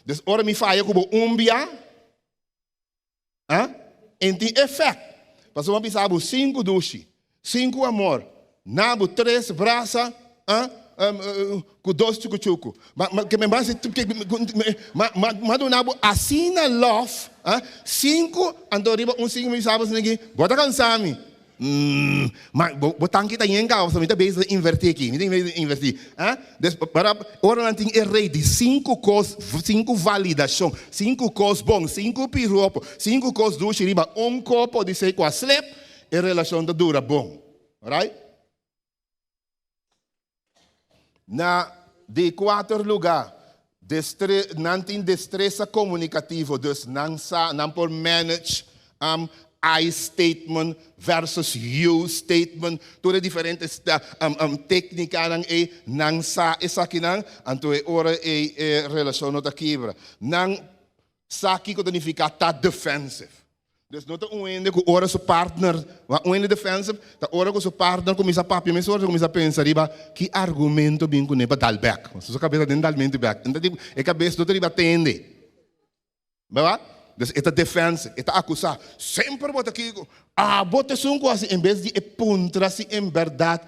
Dus ora mi faya ku bo un bia, En tin efect. Pasobra mi bisa bo sinku dushi, sinku amor, na bo tres brasa, ku dos chukuchuku. Ma, ma, ke me basi, ma, ma, ma duna bo asina love, sinku, anto riba un sinku mi bisa bo asina aki, bo ta kansa mi. Ma bo, bo tanki ta yen kaba, pasobra mi ta bezig ta invertí aki, mi ta bezig ta invertí. Ah, des, para, ora nan tin e rei di sinku kos, sinku validashon, sinku kos bon, sinku piropo, sinku kos dushi riba un kopo di sei ku a slep, e relashon ta dura bon. Alright? Na di kuater lugá, destre, nan tin destresa komunikativo, dus nan sa, nan por manage um, I statement versus you statement, tur e diferente um, um, téknikanan ei, nan sa esakinan, anto e ora ei e relashon no ta kibra. Nan sa kiko ta nifiká ta defensive. Dus no ta un hende ku ora su partner, ma un hende defensive ta ora ku su partner kuminsá papia mesora ta kuminsá pensa riba ki argumento bin kuné pa dal bèk. Pasobra su kabes ta den dalmentu bèk. E kabes no ta riba tende. Bèrdat? Dus e ta defensive, e ta akusá. Semper bo ta kiko, abo ta esun ku hasi en bes di e puntra si en bèrdat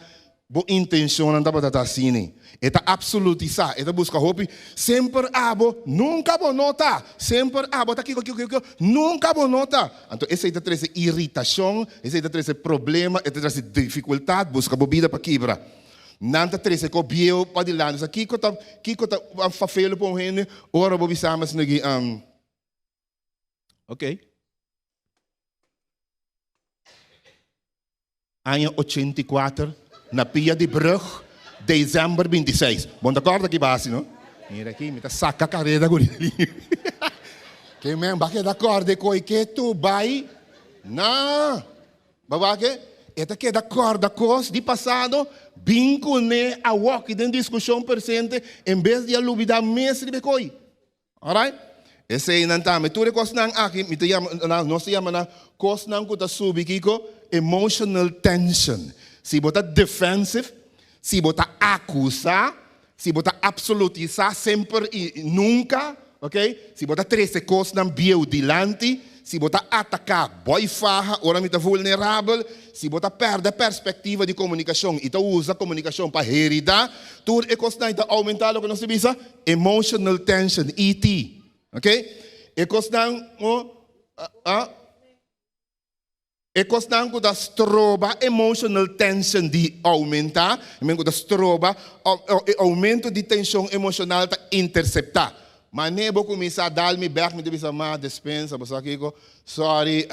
Bo intencionnan tabata ta asina. E ta absolutisa, e ta busca hopi. Semper abo, nunca bo no ta. Semper abo ta kiko, kiko, kiko, nunca bo no ta. Anto esey ta trece iritacion, esey ta trece problema, e ta trece dificultad, busca bo bida pa kibra. Nan ta trece ko bieu padilanti. Sa kiko ta, kiko ta fafelo pa un hende ora bo bisa mi asina aki, ok. Aña 84, na pia di brug, december 26. Bo no ta corda ki basi, no? Mira aki, mi ta saca careda cu. Ke men ba keda kòrda e koi ke tu bai na. Ba wak e? E ta keda kòrda kos di pasado, bin kuné awòki den diskushon presente en bes di a lubidá mes riba e koi. Alright? Eseinan tambe. Tur e kosnan aki mi ta yama, nos ta yama nan kosnan ku ta subi kiko? Emotional tension. Si bo ta defensive, si bo ta akusá, si bo ta absolutisá semper i nunka, ok? Si bo ta trese kosnan bieu dilanti, si bo ta ataká boi faha ora mi ta vulnerabel, si bo ta pèrdè perspektiva di komunikashon i ta usa komunikashon pa heridá, tur e kosnan ta oumentá loke nos ta bisa Emotional tension, ET. Ok? E kosnan o a E kosnan ku ta stroba emotional tension di oumentá, i men ku ta stroba e oumento di tenshon emoshonal ta interseptá. Manera bo kuminsá dal mi bèk, mi ta bisa, Ma, despensa, bo sa kiko? Sorry,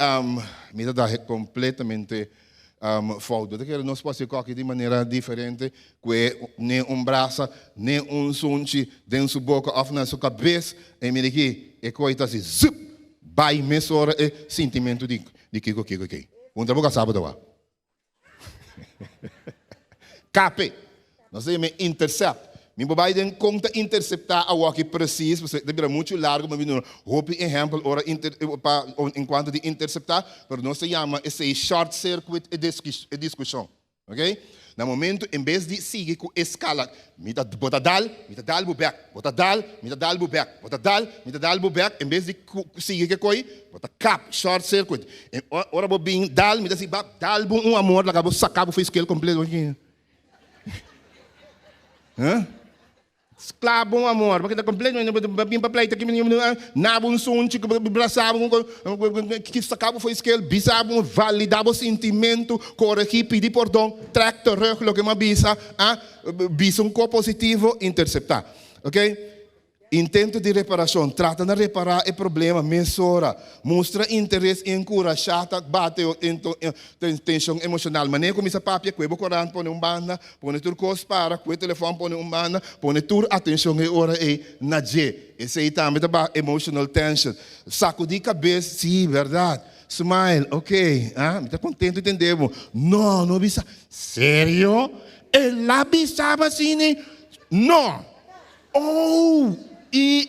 mi ta da kompletamente Fout. Bo ta kere nos por hasi koki di manera diferente ku e ne un brasa, ne un sunchi den su boka òf na su kabes. E mira aki, e koi ta hasi zup! Bai mesora e sintimentu di di kiko kiko kei. Puntra bo kasá bo ta wak. Kape. Nos ta yama intercept. Mi por bai den kon ta interceptá awoki precies, pasobra e ta bira muchu largu, mi a bini hopi ehèmpel ora inter pa en kuanto di interceptá, pero nos ta yama esei short circuit e e diskushon. Oké? Na momento en bes di sigui ku eskala, mi ta bo ta dal, mi ta dal bo bèk, bo ta dal, mi ta dal bo bèk, bo ta dal, mi ta dal bo bèk, en bes di ku sigui ke koi, bo ta kap, short circuit. En ora bo bin dal, mi ta si bap dal bo un amor laga bo saka bo for e skel kompleto. Huh? Sklabo un amor, bo keda completamente bo bin pa pleita ki na bo un sunchi ku brasa bo ki saka bo for e skel, bisa bo, valida bo sintimentu, koregi, pidi pordon, trek terug loke mi a bisa, ah, bisa un ko positivo, intersepta. Ok? Intento di reparashon, Trata na repará e problema mesora. Mustra interes i enkurashá ta bate tenshon emoshonal. Manera kuminsá papia, kue bo korant pone un banda, pone tur kos para, kue telefòn pone un banda, pone tur atenshon e ora ei na dje. Esei tambe ta baha emotional tension. Sakudí kabes, Sí, bèrdat. Smile, Ok, ah, mi ta kontentu di tende bo. No, no bisa. Serio? El a bisa bo asina? No! Oh, i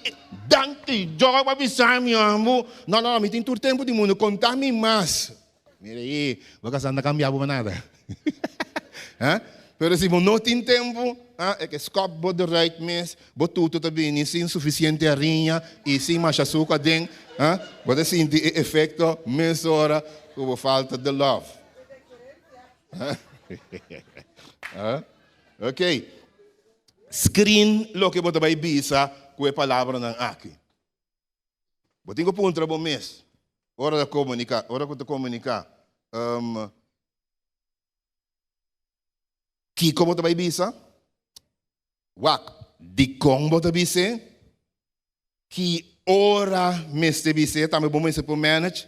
danki Job a bisa mi ambo. No, no, mi tin tur tempu di mundu, konta mi mas. Mira ei, bo kasá no ta kambia bo pa nada. Ha? Pero si bo no tin tempu, ha, e ke skòp bo deruit mes, bo tutu ta bini sin sufisiente hariña i sin masha suku aden, ha, bo ta sinti e efekto mesora ku bo falta de love. Ha? Ha? Ok. Screen loke bo ta bai bisa ku e palabranan aki. Bo tin ku puntra bo mes ora ta komuniká, ora ku ta komuniká, kiko bo ta bai bisa? Wak, dikon bo ta bis'é? Ki ora mester bis'é? Tambe bo mester por manage.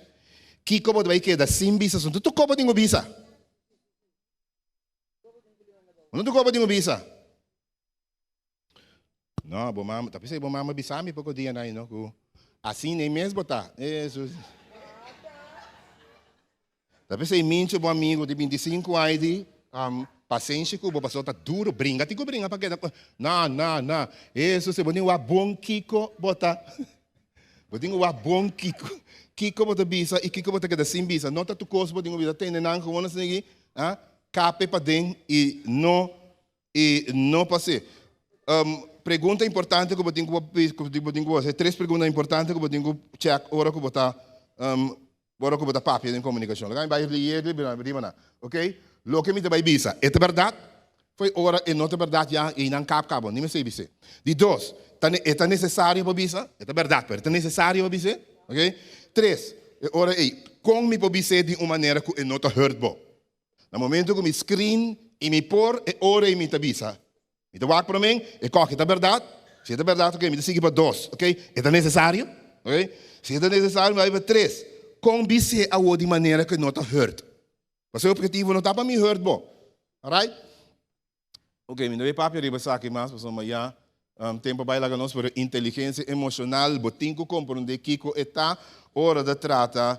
Kiko bo ta bai keda sin bisa? Asuntu tur kos bo tin ku bisa. No tur koba tin ku bisa. No, bo mama, ta p'esei bo mama bisa mi poko dia nai no ku asina ei mes bo ta. Hesus. Ta p'esei mincho bo amigo di 25 aña di pasenshi ku bo pasobra ta duro bringa tin ku bringa pa keda ku no no no Hesus bo tin wak bon kiko bo ta bo tin ku wak bon kiko kiko bo ta bisa i kiko bo ta keda sin bisa no ta tur kos bo tin ku bisa tende nan gewoon asina aki ah Kape paden i no i no pas'é. Pregunta importante ku bo tin ku bo tin ku hasi, tres pregunta importante ku bo tin ku chèk ora ku bo ta ora ku bo ta papia den komunikashon. Laga mi bai lier riba nan, oke. Loke mi ta bai bisa, e ta bèrdat? Fo'i ora e no ta bèrdat ya ei nan kap kaba, ni mester bis'é. Di dos, ta e ta nesesario pa bisa? E ta bèrdat, pero e ta nesesario pa bis'é? Oke. Tres, e ora ei, kon mi por bis'é di un manera ku e no ta hurt bo? Na momento ku mi screen i mi por e ora ei mi ta bisa. Mi ta wak promé, e koki ta bèrdat? Si e ta bèrdat, oke, mi ta sigui pa dos, oke. E ta nesesario? Oke. Si e ta nesesario, mi bai pa tres. Kon bis'é awor di manera ku e no ta hurt? Pasobra e objetivo no ta pa mi hurt bo. Alright? Oke, mi no bay papia riba esaki mas pasobra ya. Tempu a bai laga nos, pero inteligensia emoshonal bo tin ku komprondé kiko e ta ora ta trata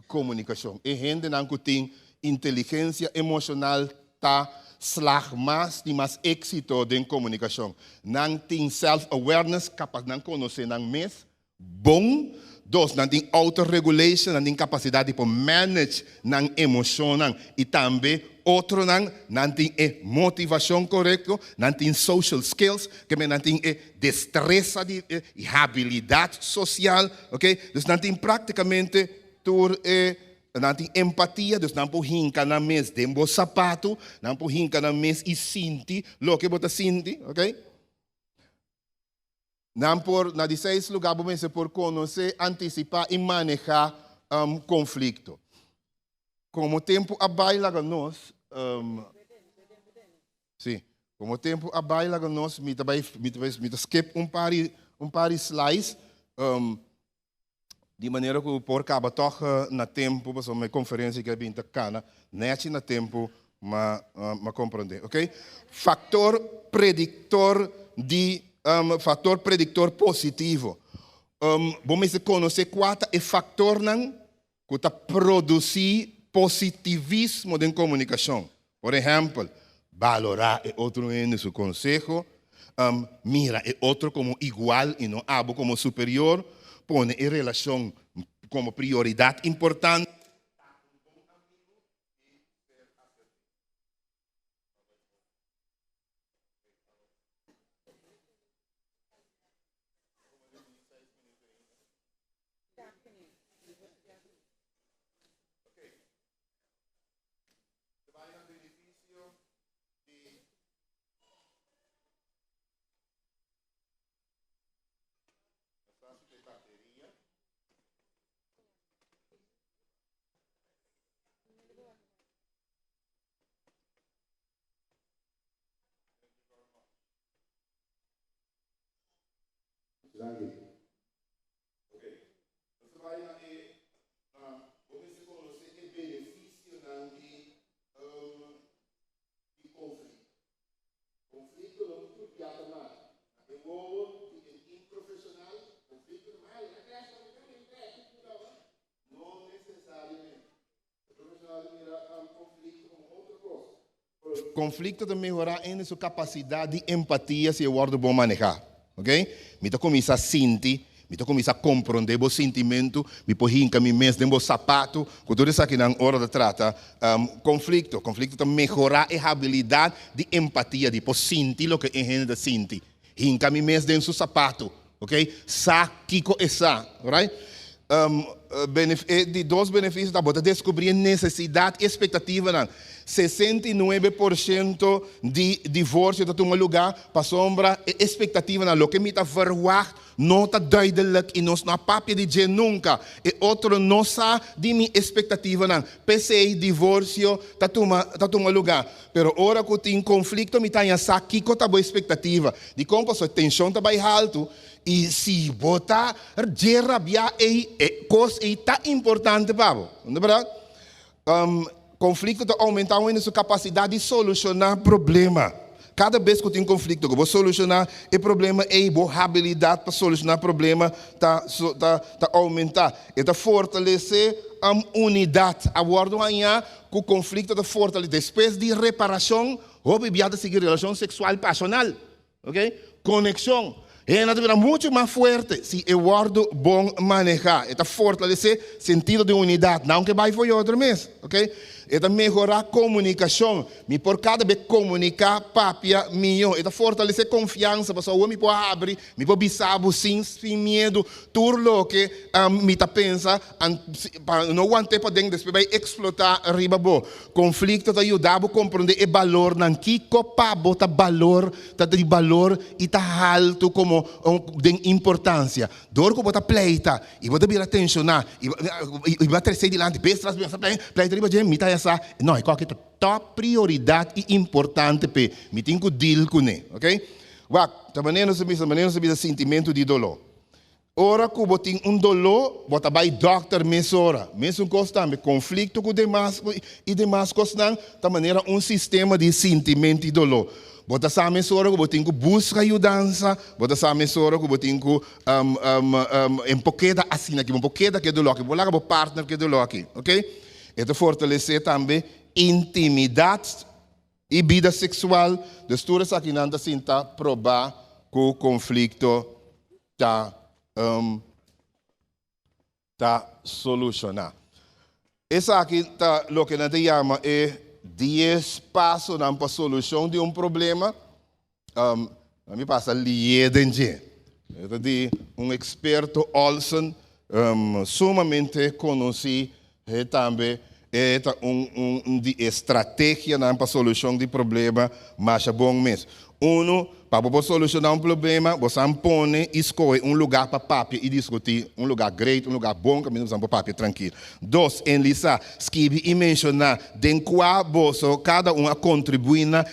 komunikashon. E hendenan ku tin inteligensia emoshonal ta slag mas, tin mas éksito den komunikashon. Nan tin self-awareness, kapas nan konosé nan mes bon. Dos, nan tin auto-regulation, nan tin kapasidat di por manage nan emoshonnan i tambe otronan. Nan tin e motivashon korekto, nan tin social skills, ke men nan tin e destresa di i habilidat sosial, ok. Dus nan tin praktikamente tur e, nan tin empatia, dus nan por hinka nan mes den bo sapatu, nan por hinka nan mes i sinti loke bo ta sinti, ok. Nan por, na di seis lugá bo mester por konosé, antisipá i manehá konflikto. Komo tempu a bai laga nos, sí, komo tempu a bai laga nos, mi ta bai, mi ta bai, mi ta skip un par di, un par di slides, di manera ku por kaba tòg na tempu, pasobra mi konferensia ke a bin ta kana nèchi na tempu, ma ma komprondé, oke. Faktor prediktor di faktor prediktor positivo. Bo mester konosé kua ta e faktornan ku ta produsí positivismo den komunikashon. Por ehèmpel, balorá e otro hende su konseho, mira e otro komo igual i no abo komo superior, pone e relashon komo prioridat importante. Danki. Ok. Nos ta bai na e, na, bo mester konosé e benefisionan di, di konflikto. Konflikto no ta tur bia ta mal. Na e wowo di e improfeshonal, konflikto ta mal. No nesesariamente. E profeshonal ta mira konflikto komo otro kos. Konflikto ta mehorá hende su kapasidat di empatia si e wòrdu bon manehá. Ok? Mi ta kuminsá sinti, mi ta kuminsá komprondé bo sintimentu, mi por hinka mi mes den bo sapatu, ku tur esakinan ora ta trata konflikto. Konflikto ta mehorá e habilidat di empatia, di por sinti loke e hende ta sinti. Hinka mi mes den su sapatu. Ok? Sa kiko e sa. Right? E di dos benefisio ta bo ta deskubrí e nesesidat i espektativanan. 69 por shento di divorsio ta tuma lugá pasobra e espektativanan, loke mi ta verwagt, no ta duidelik i nos no a papia di dje nunka. E otro no sa di mi espektativanan. P'esei divorsio ta tuma ta tuma lugá. Pero ora ku tin konflikto mi ta haña sa kiko ta bo espektativa. Dikon? Pasobra e tenshon ta bai haltu i si bo ta dje rabiá ei, e kos ei ta importante pa bo. No ta bèrdat? Konflikto ta oumentá un hende su kapasidat di solushoná problema. Kada bes ku tin konflikto ku bo solushoná e problema ei, bo habilidat pa solushoná problema ta ta ta oumentá. E ta fortalesé unidat. A wòrdu hañá ku konflikto ta fortalesé. Despues di reparashon, hopi bia ta sigui relashon seksual pashonal. Ok, konekshon. Hende ta bira muchu mas fuerte si e wòrdu bon manehá. E ta fortalesé sentido di unidat. Nan ke bai for otro mes. Ok, e ta mehorá komunikashon. Mi por kada be komuniká, papia mihó. E ta fortalesé konfiansa pasobra awor mi por habri, mi por bisa bo sin sin miedu tur loke mi ta pensa pa no want'é paden despues bai eksplotá riba bo. Konflikto ta yuda bo komprondé e balornan. Kiko pa bo ta balor, ta di balor i ta haltu komo den importansia? Dor ku bo ta pleita i bo ta bira tenshoná i bo a tres'é dilanti bes tras bes, pleita riba dje, mi ta haña sa, no, e kòke ta tòp prioridat i importante p'e, mi tin ku dil kuné. Oke? Wak, ta manera nos ta bisa, manera nos ta bisa sintimentu di doló. Ora ku bo tin un doló, bo ta bai dòkter mesora. Mesun kos tambe, konflikto ku demas i demas kosnan ta manera un sistema di sintimentu i doló. Bo ta sa mesora ku bo tin ku buska yudansa, bo ta sa mesora ku bo tin ku e por keda asina aki, bo por keda ku e doló aki, bo por laga bo partner ku e doló aki, ok. E ta fortalesé tambe intimidat i bida seksual, dus tur esakinan ta sinta probá ku konflikto ta ta solushoná. Esaki ta loke nan ta yama e dies pasonan pa solushon di un problema. Mi pasa lié den dje. E ta di un eksperto Olson, sumamente konosí e tambe e ta un di e strategianan pa solushon di problema masha bon mes. Unu, pa bo por solushoná un problema, bo san pone i skohe un lugá pa papia i diskutí, un lugá great, un lugá bon kaminda bo san por papia trankil. Dos, enlisá, skibi i menshoná den kua boso kada un a kontribuí na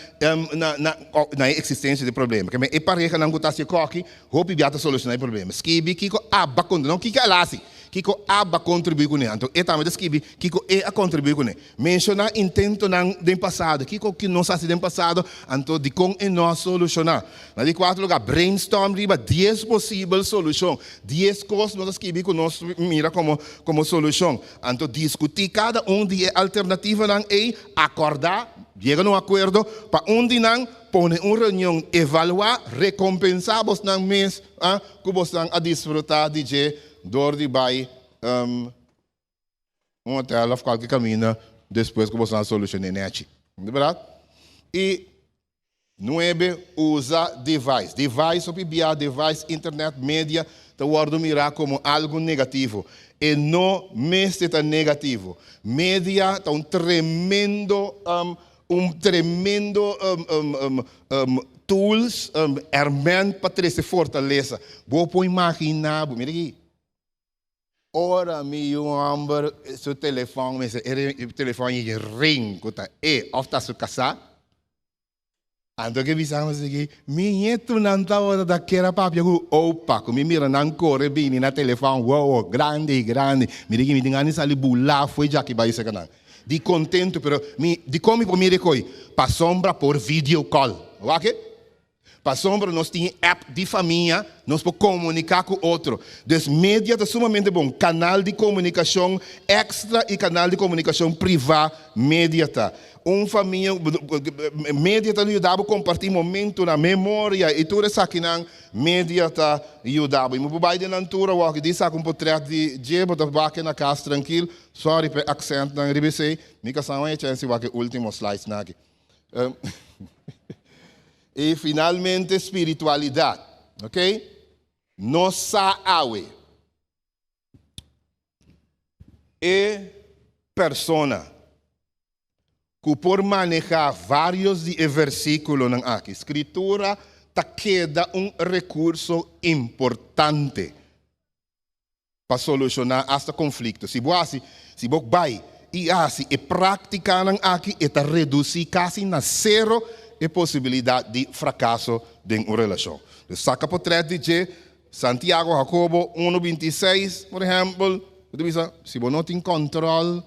na na e eksistensia di e problema. Keme e parehanan ku ta hasi e kòki, hopi bia ta solushoná e problema. Skibi kiko aba kontribuí, no kiko el a hasi, kiko aba kontribuí kuné. Anto e tambe ta skibi kiko e a kontribuí kuné. Menshoná intentonan den pasado. Kiko ki nos hasi den pasado, anto dikon e no a solushoná? Na di kuarto lugá, brainstorm riba dies posibel solushon. Dies kos nos a skibi ku nos mira komo komo solushon. Anto diskutí kada un di e alternativanan ei, akordá, yega na un akuerdo pa un di nan, pone un reunion, evaluá, rekompensá bosnan mes ku bosnan a disfrutá di dje dor di bai un hotel of cualke camina despues cu boso a solucione nechi. Di berdad? Y nuebe, usa device. Device hopi bia, device, internet, media ta wordo mira como algo negativo. E no mester ta negativo. Media ta un tremendo, un tremendo tools, herment pa trece fortaleza. Bo por imagina bo, mira aki. Ora mi yu hòmber su telefòn mester e telefòn yega ring ku ta e òf ta su kasá. Anto ke bisa mi sigui, mi ñetunan tabata ta kere papia ku opa, ku mi mira nan kore bini na telefòn, wowo, grandi, grandi. Mi di ki mi tin gana di sali bulá fo'i djaki bai serka nan. Di kontentu, pero mi, dikon mi por mira e koi? Pasobra por video call. Wak e? Pasobra nos tin e app di famia, nos por komuniká ku otro. Dus media ta sumamente bon. Kanal di komunikashon èkstra i kanal di komunikashon privá media ta. Un famia, media ta yuda bo kompartí momentunan, memoria i tur esakinan media ta yuda bo. I mi por bai den nan tur awor aki di saka un potrèt di dje, bo ta wak na kas trankil. Sòri pa e aksèntnan riba esei. Mi kasá un e chèns di wak e último slidesnan aki. I finalmente spiritualidat. Ok? Nos sa awe. E persona ku por manehá vários di e versíkulonan aki, Skritura ta keda un rekurso importante pa solushoná asta konflikto. Si bo hasi, si bo bai i hasi e práktikanan aki, e ta redusí kasi na sero e posibilidat di frakaso den un relashon. Dus saka potrèt di dje, Santiago, Hakobo unu 26, por ehèmpel, bo ta bisa, si bo no tin kòntròl,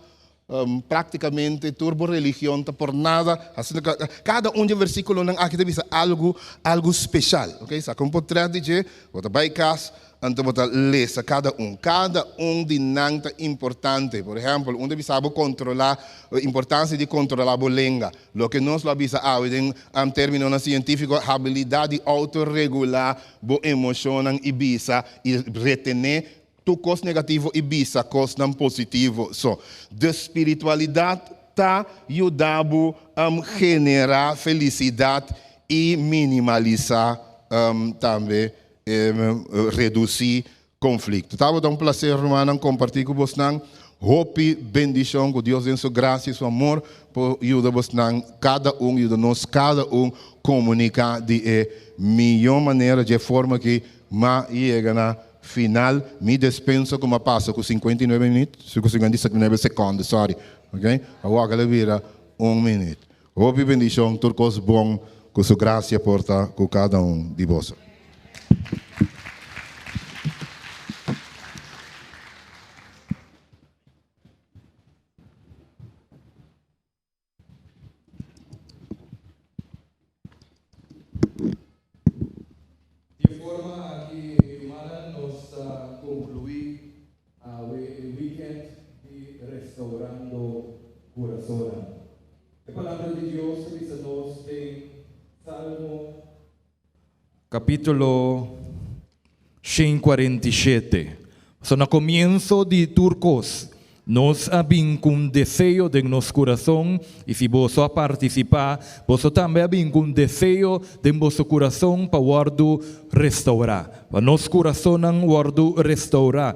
práktikamente tur bo religion ta por nada. Asina kada un di e versíkulonan aki ta bisa algu, algu speshal. Ok, saka un potrèt di dje, bo ta bai kas, anto bo ta lesa kada un. Kada un di nan ta importante. Por ehèmpel, un ta bisa bo kontrolá, importansia di kontrolá bo lenga. Loke nos lo a bisa awe den términonan sientífiko, habilidat di outoregulá bo emoshonnan i bisa i retené Tur kos negativo i bisa kosnan positivo so. De spiritualidat ta yuda bo generá felisidat i minimalisá tambe redusí konflikto. Tabata un plaser rumannan kompartí ku bosnan. Hopi bendishon ku Dios den su grasia i su amor por yuda bosnan kada un, yuda nos kada un komuniká di e mihó manera dje forma ki ma yega na Final, mi despensa ku m'a pasa ku 59 minüt, ku 59 sekònde, sorry, ok, awor a bira un minüt. Hopi bendishon, tur kos bon, ku su grasia por ta ku kada un di boso.
ta bisa nos den Salmo kapítulo 147. So na komienso di tur kos, nos a bin ku un deseo den nos kurason, i si boso a partisipá, boso tambe a bin ku un deseo den boso kurason pa wòrdu restourá, pa nos kurasonnan wòrdu restourá.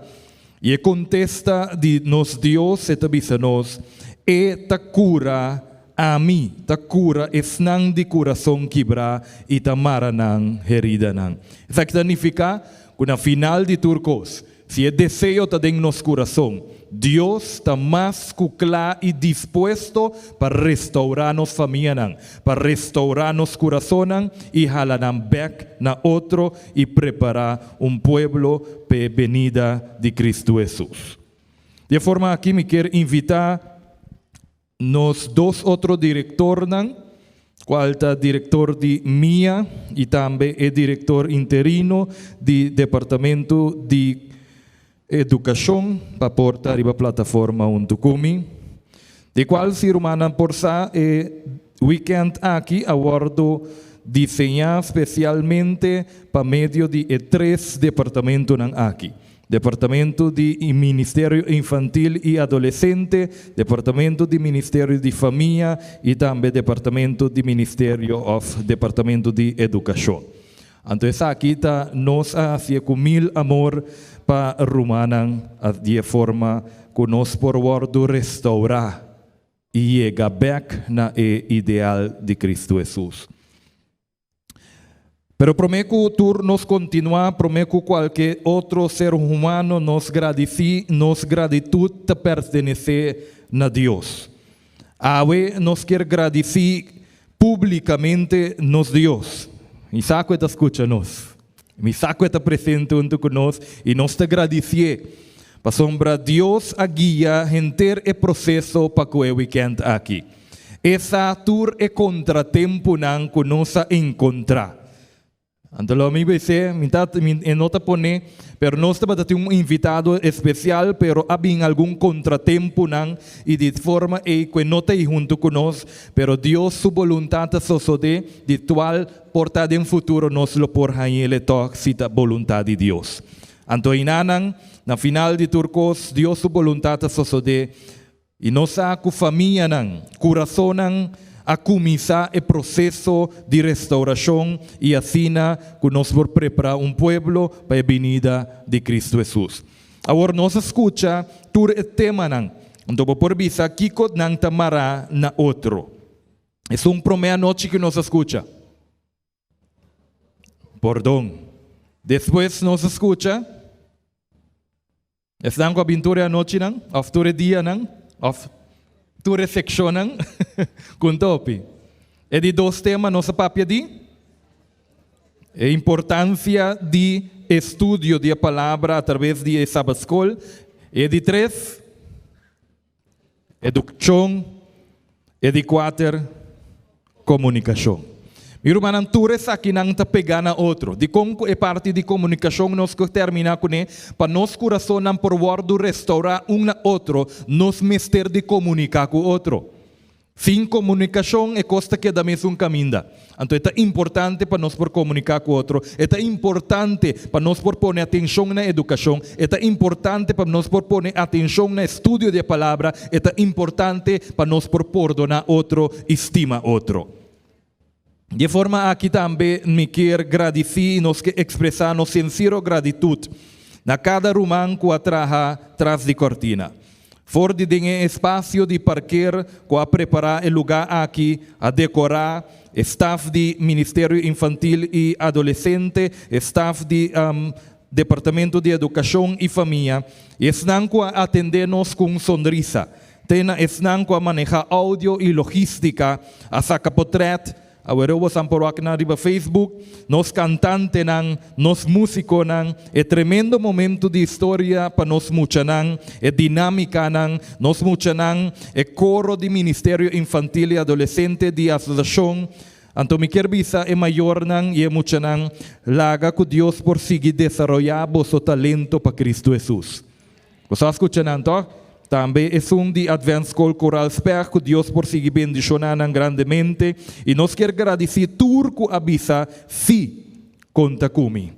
I e kontesta di nos Dios, e ta bisa nos, E ta kura ami, ta kura esnan di kurason kibrá i ta mara nan heridanan. Esaki ta nifiká ku na final di tur kos, Si e deseo ta den nos kurason, Dios ta mas ku kla i dispuesto pa restourá nos famianan, pa restourá nos kurasonnan i hala nan bèk na otro i prepará un pueblo p'e benida di Kristu Hesus. Di e forma aki mi kier invitá Nos dos otro direktornan, kual ta direktor di mia i tambe e direktor interino di Departamento di Edukashon pa por ta riba plataforma huntu ku mi. Di kual si rumannan por sa e wikènt aki a wòrdu diseñá spesialmente pa medio di e tres departamentonan aki. Departamento di Ministerio Infantil i Adolesente, Departamento di Ministerio di Famia i tambe Departamento di Ministerio òf Departamento di Edukashon. Anto esaki ta nos a hasié ku mil amor pa rumannan di e forma ku nos por wòrdu restourá i yega bèk na e ideal di Kristu Hesus. Pero promé ku tur nos kontinuá, promé ku kualke otro ser humano nos gradisí, nos gratitut ta pertenesé na Dios. Awe nos kier gradisí públikamente nos Dios. Mi sa ku e ta skucha nos. Mi sa ku e ta presente huntu ku nos i nos ta gradisié pasobra Dios a guia henter e proseso pa ku e wikènt aki. E sa tur e kontratempunan ku nos a enkontrá. Anto lo mi bis'é, mi ta, mi, e no ta poné, pero nos tabata tin un invitado espesial, pero a bin algun kontratempunan i di forma ei ku e no ta ei huntu ku nos, pero Dios su boluntat ta sosodé, di tual por ta den futuro nos lo por hañ'el e tòg si ta boluntat di Dios. Anto einanan, na final di tur kos, Dios su boluntat ta sosodé. I nos sa ku famianan, kurasonnan a kuminsá e proseso di restourashon i asina ku nos por prepará un pueblo pa e binida di Kristu Hesus. Awor nos a skucha tur e temanan, anto bo por bisa kiko nan ta mará na otro. Esun promé anochi ku nos a skucha. Pordon. Despues nos a skucha. Esnan ku a bin tur e anochinan, òf tur e dianan, òf tur e sekshonnan, ku un topi. E di dos tema nos a papia di e importansia di estudio di e palabra atraves di e Sabat Skol. E di tres, Edukshon, e di kuater, komunikashon. Mi rumannan, tur esakinan ta pegá na otro. Dikon ku e parti di komunikashon nos ku terminá kuné? Pa nos kurasonnan por wòrdu restourá un na otro, nos mester di komuniká ku otro. Sin komunikashon e kos ta keda mesun kaminda. Anto e ta importante pa nos por komuniká ku otro, e ta importante pa nos por pone atenshon na edukashon, e ta importante pa nos por pone atenshon na estudio di e Palabra, e ta importante pa nos por pordoná otro i stima otro. Di e forma aki tambe mi kier gradisí i nos ke ekspresá nos sinsero gratitut na kada ruman ku a traha tras di kòrtina. For di den e espasio di parker ku a prepará e lugá aki, a dekorá, e staf di Ministerio Infantil i Adolesente, e staf di Departamento di Edukashon i Famia, i esnan ku a atendé nos ku un sonrisa. Te na esnan ku a manehá audio i logístika, a saka potrèt, aweró bo san por wak nan riba Facebook, nos kantantenan, nos músikonan, e tremendo momentu di historia pa nos muchanan, e dinámikanan, nos muchanan, e koro di Ministerio Infantil i Adolesente di Asosiashon. Anto mi kier bisa e mayornan i e muchanan, laga ku Dios por sigui desaroyá boso talento pa Kristu Hesus. Bo sa skucha nan, tòg? Tambe esun di Advent School Koraal Specht ku Dios por sigui bendishoná nan grandemente i nos kier gradisí tur ku a bisa sí konta ku mi.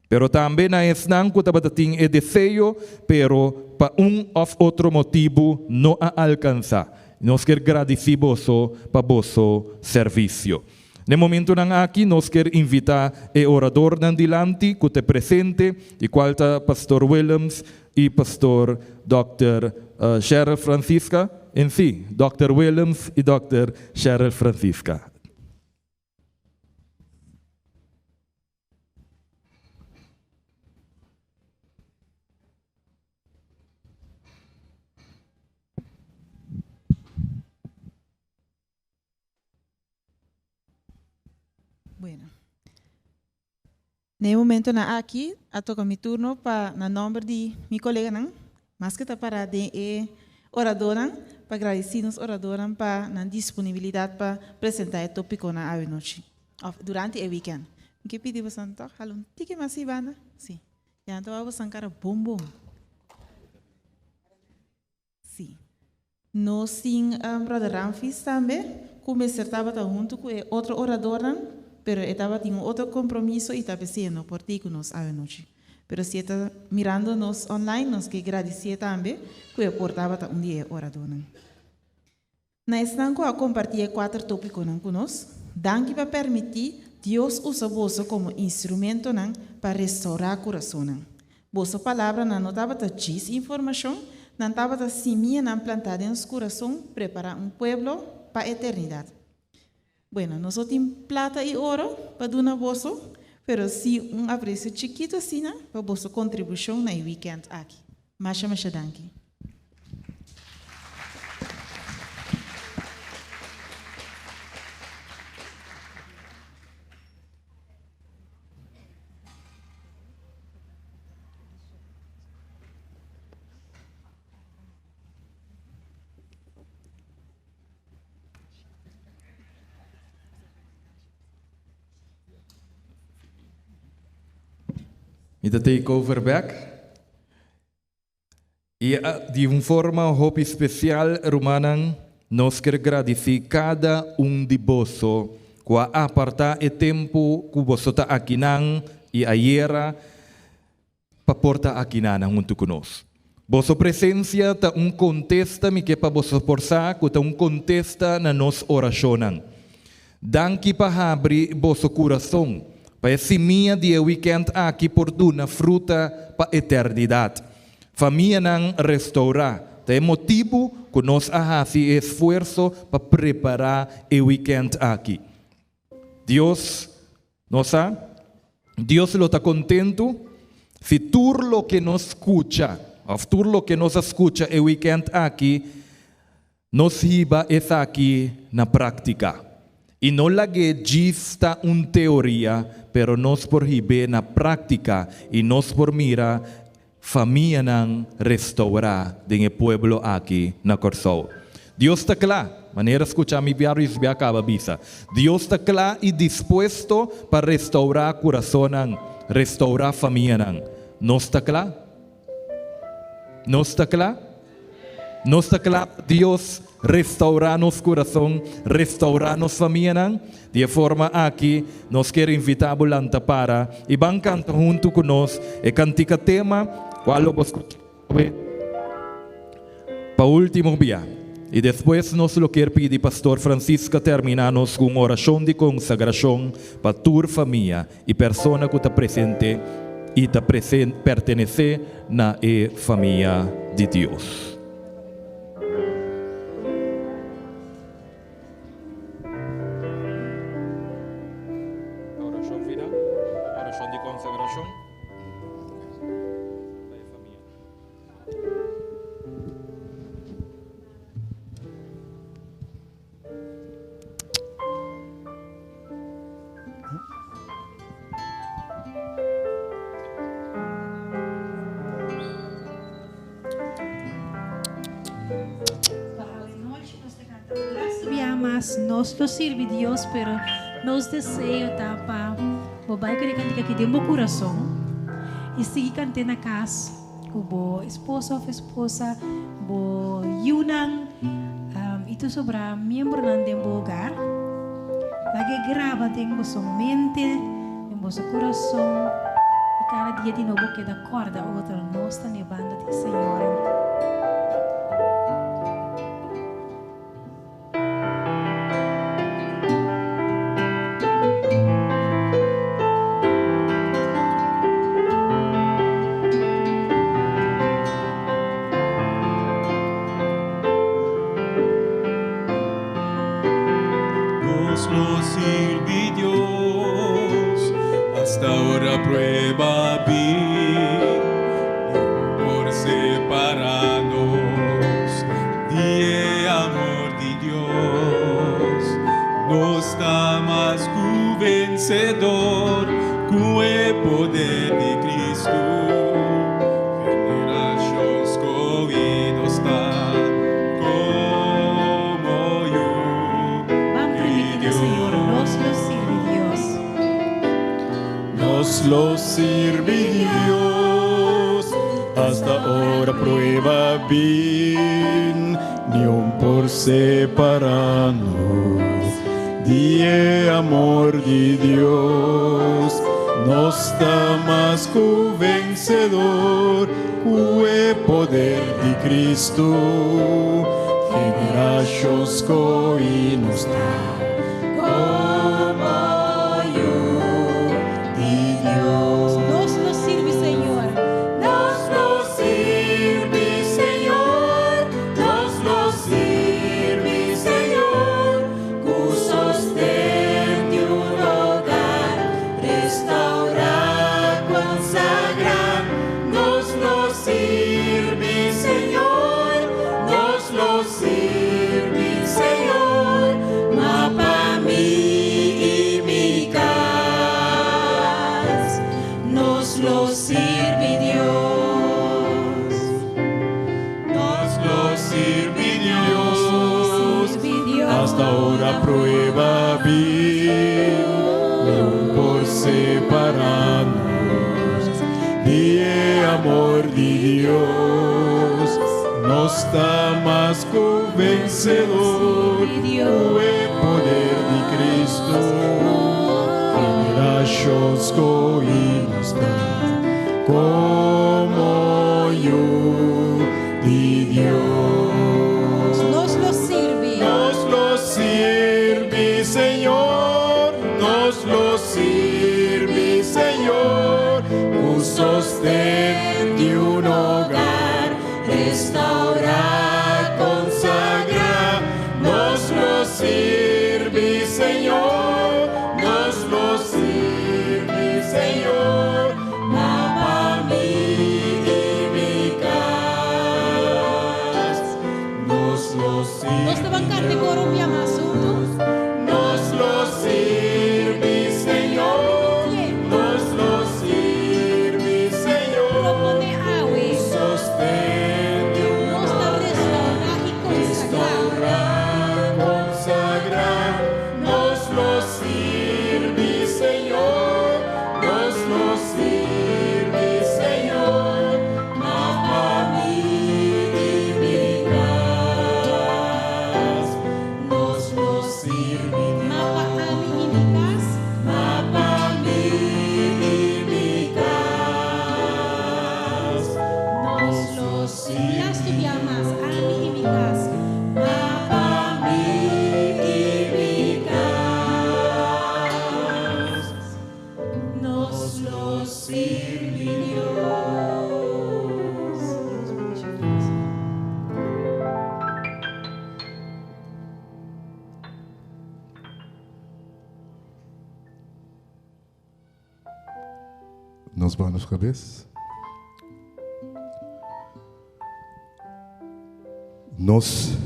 Pero tambe na esnan ku tabata tin e deseo pero pa un òf otro motibu no a alkansá. Nos kier gradisí boso pa boso servisio. Na e momentunan aki nos kier invitá e oradornan dilanti ku ta presente, di kual ta Pastor Willems i Pastor Dòkter Cheryl Francisca, en sí, Dòkter Willems i Dòkter Cheryl Francisca.
Bueno. Na e momentonan aki a toca mi turno pa na nomber di mi coleganan, mas que ta para den e oradornan, pa gradici nos oradornan pa nan disponibilidad pa presenta e topiconan awe nochi, of durante e weekend. Mi ke pidi bosan toch hala un tiki mas si banda? Si. Ya nan ta wak bosan cara bon bon. Sí. Nos tin Brother Ramfis tambe, ku mester tabata huntu ku e otro oradornan, pero e tabatin un otro kompromiso i ta p'esei e no por tei ku nos awenochi. Pero si e ta mirando nos online, nos ke gradisié tambe ku e por tabata un di e oradornan. Na esnan ku a kompartí e kuater tópikonan ku nos, danki pa permití Dios usa boso komo instrumentonan pa restourá kurasonnan. Boso palabranan no tabata djis informashon, nan tabata simianan plantá den nos kurason prepará un pueblo pa eternidat. Bueno, nos no tin plata i oro pa duna boso, pero sí un apresio chikitu asina pa boso kontribushon na e wikènt aki. Masha masha danki.
Mi ta take over back. I di un forma hopi spesial, rumannan, nos ker gradisí kada un di boso ku a apartá e tempu ku boso ta akinan i ayera pa por ta akinanan huntu ku nos. Boso presensia ta un kontesta, mi ke pa boso por sa ku ta un kontesta na nos orashonnan. Danki pa habri boso kurason pa e simia di e wikènt aki por duna fruta pa eternidat. Famianan restourá ta e motibu ku nos a hasi e esfuerso pa prepará e wikènt aki. Dios nos sa, Dios lo ta kontentu si tur loke nos skucha òf tur loke nos a skucha e wikènt aki Nos hiba esaki na práktika. I no lag'é djis ta un teoria, pero nos por hib'é na práktika i nos por mira famianan restourá den e pueblo aki na Kòrsou. Dios ta kla, manera skucha mi biaris bia kaba bisa, Dios ta kla i dispuesto pa restourá kurasonnan, restourá famianan. Nos ta kla? Nos ta kla? Nos ta kla pa Dios restaurá nos kurason, restaurá nos famianan? Di e forma aki, nos kier invitá bo lanta para i ban kanta huntu ku nos e kantika tema kual lo bo skucha awe pa último bia. I despues nos lo kier pidi Pastor Francisca terminá nos ku un orashon di konsagrashon pa tur famia i persona ku ta presente i ta pertenesé na e famia di Dios. Orashon final, orashon di konsagrashon pa e famia.
Mas nos lo sirbi Dios, pero nos deseo ta pa bo bai ku e kantika aki den bo kurason i sigui kant'é na kas ku bo esposo òf esposa. Bo yunan i tur sobrá miembronan den bo hogar. Laga e graba den boso mente, den boso kurason, i kada dia di nobo keda kòrda otro, nos ta n'e banda di Señor.
Nos lo sirbi Dios hasta ora prueba bin, niun por separa nos di e amor di Dios. Nos ta mas ku vencedor ku e poder di Cristo. Generacion scogi nos ta como yu
Ban
di
primiti na Señor,
Dios.
nos lo sirbi Dios.
Nos lo sirbi Dios hasta ora prueba bin, niun por separa nos di e amor di Dios. Nos ta mas ku vencedor ku e poder di Cristo. Generacion scogi nos ta como yu di Dios.
Nos lo sirbi Señor.
Nos lo sirbi Señor, nos lo sirbi Señor, ku sosten di un hogar, restaurá, konsagrá. Nos lo sirbi Señor, nos lo sirbi Señor, ma pa mi i mi kas, nos lo sirbi Dios. Nos lo sirbi Dios, hasta ora prueba bin, niun por separa nos di e amor di Dios. Nos ta mas ku vencedor, ku e poder di Cristo. Generacion scogi nos ta como yu di Dios.
Nos lo sirbi.
Nos lo sirbi Señor, nos lo sirbi Señor, ku sosten di un hogar, restaurá, konsagrá. Nos lo sirbi Señor, nos lo sirbi Señor, ma pa mi i mi kas, nos lo sirbi.
Nos ta bai kanta koro un bia mas huntu.
Nos lo sirbi Señor, nos lo sirbi Señor.
Proponé awe.
Sosten di un
Nos ta restaurá i konsagrá.
Restaurá, konsagrá, nos lo sirbi Señor, nos lo sirbi Señor, ma pa mi i mi kas, nos lo sirbi.
Ma pa ami i mi kas.
Ma pa mi i mi kas, nos lo sirbi.
Lastu bia mas, ami i mi kas.
Ma pa mi i mi kas, nos lo sirbi Dios.
Dios bendishoná boso.
Nos baha nos kabes. Nos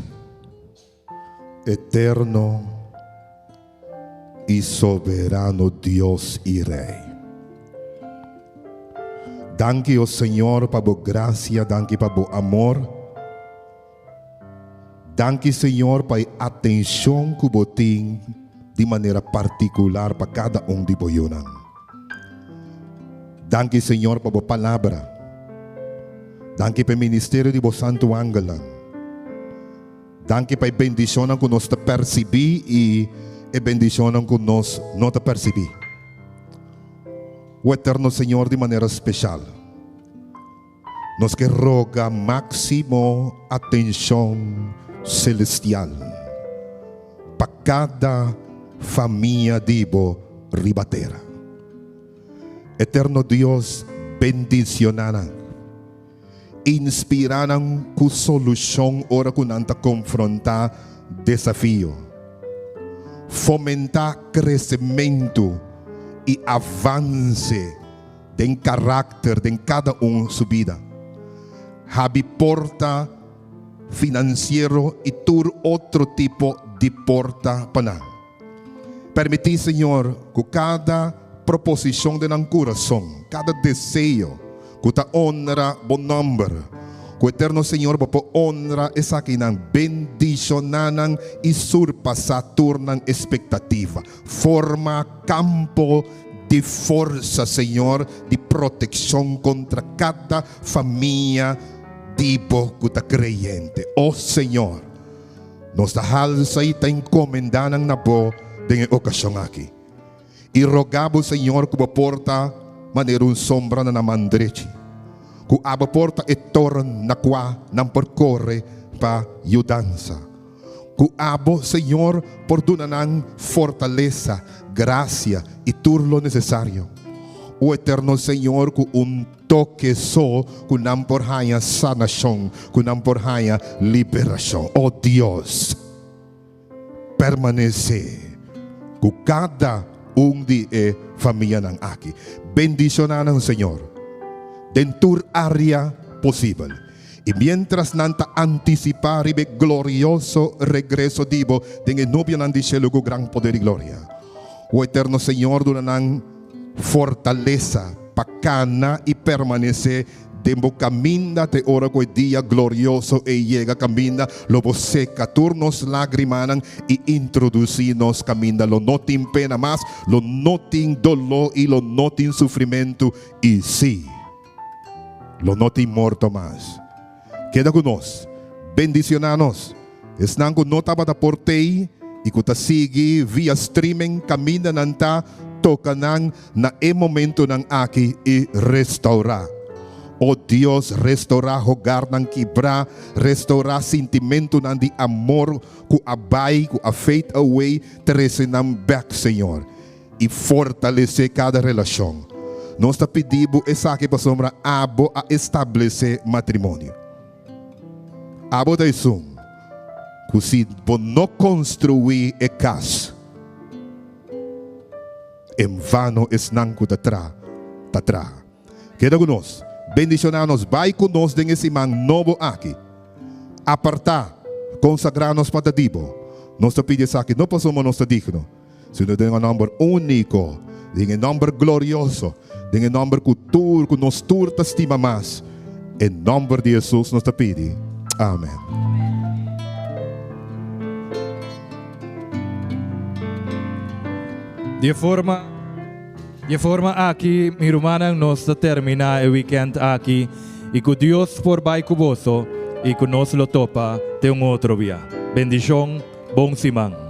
eterno i soberano Dios i Rei. Danki, o Señor, pa bo grasia, danki pa bo amor. Danki, Señor, pa e atenshon ku bo tin di manera partikular pa kada un di bo yunan. Danki, Señor, pa bo palabra. Danki pa e ministerio di bo santu angelnan. Danki pa e bendishonnan ku nos ta persibí i e bendishonnan ku nos no ta persibí. O Eterno Señor di manera speshal nos ke roga máksimo atenshon selestial pa kada famia di bo riba tera. Eterno Dios bendishoná nan. Inspirá nan ku solushon ora ku nan ta konfrontá desafio. Fomentá kresementu i avanse den karakter den kada un su bida. Habi porta finansiero i tur otro tipo di porta pa nan. Permití, Señor, ku kada proposishon den nan kurason, kada deseo ku ta onra Bo nòmber, ku Eterno Señor Bo por onra esakinan, bendishoná nan i surpasá tur nan espektativa. Forma kampo di forsa, Señor, di protekshon kontra kada famia di Bo ku ta kreyente. O Señor! Nos ta halsa i ta encomendá nan na Bo den e ocasion aki. I roga Bo, Señor, cu Bo por ta manera un sombra na nan man drechi, cu Abo por ta e toren na cua nan por core pa yudansa. Cu Abo, Señor, por duna nan fortalesa, gracia i tur lo necesario. O Eterno Señor, cu un Toke so ku nan por haña sanashon, ku nan por haña liberashon. O Dios, permanesé ku kada un di e famianan aki. Bendishoná nan, Señor, den tur área posibel. I miéntras nan ta antisipá riba e glorioso regreso di Bo den e nubianan di shelu ku gran poder i gloria, o Eterno Señor, duna nan fortalesa pa kana i permanesé den bo kaminda te ora ku e dia glorioso ei yega, kaminda lo bo seka tur nos lágrimanan i introdusí nos kaminda lo no tin pena mas, lo no tin doló i lo no tin sufrimentu, i sí, lo no tin morto mas. Keda ku nos, bendisioná nos. Esnan ku no tabata por tei i ku ta sigui via streaming kaminda nan ta, toka nan na e momentunan aki i restourá. O Dios, restourá hogarnan kibrá, restourá sintimentunan di amor ku a bai, ku a fade away, trese nan bèk, Señor, i fortalesé kada relashon. Nos ta pidi Bo esaki pasobra Abo a establesé matrimonio. Abo ta esun ku si bo no konstruí e kas, en vano esnan ku ta traha ta traha. Keda ku nos, bendishoná nos, bai ku nos den e siman nobo aki. Apartá, konsagrá nos pa ta di bo. Nos ta pidi esaki no pasobra nos ta digno, sino den e nòmber úniko, den e nòmber glorioso, den e nòmber ku tur, ku nos tur ta stima mas, e nòmber di Hesus nos ta pidi. Amen.
Di e forma di e forma aki mi rumannan nos ta termina e weekend aki y cu Dios por bay cu boso y cu nos lo topa te un otro bia. Bendicion, bon siman.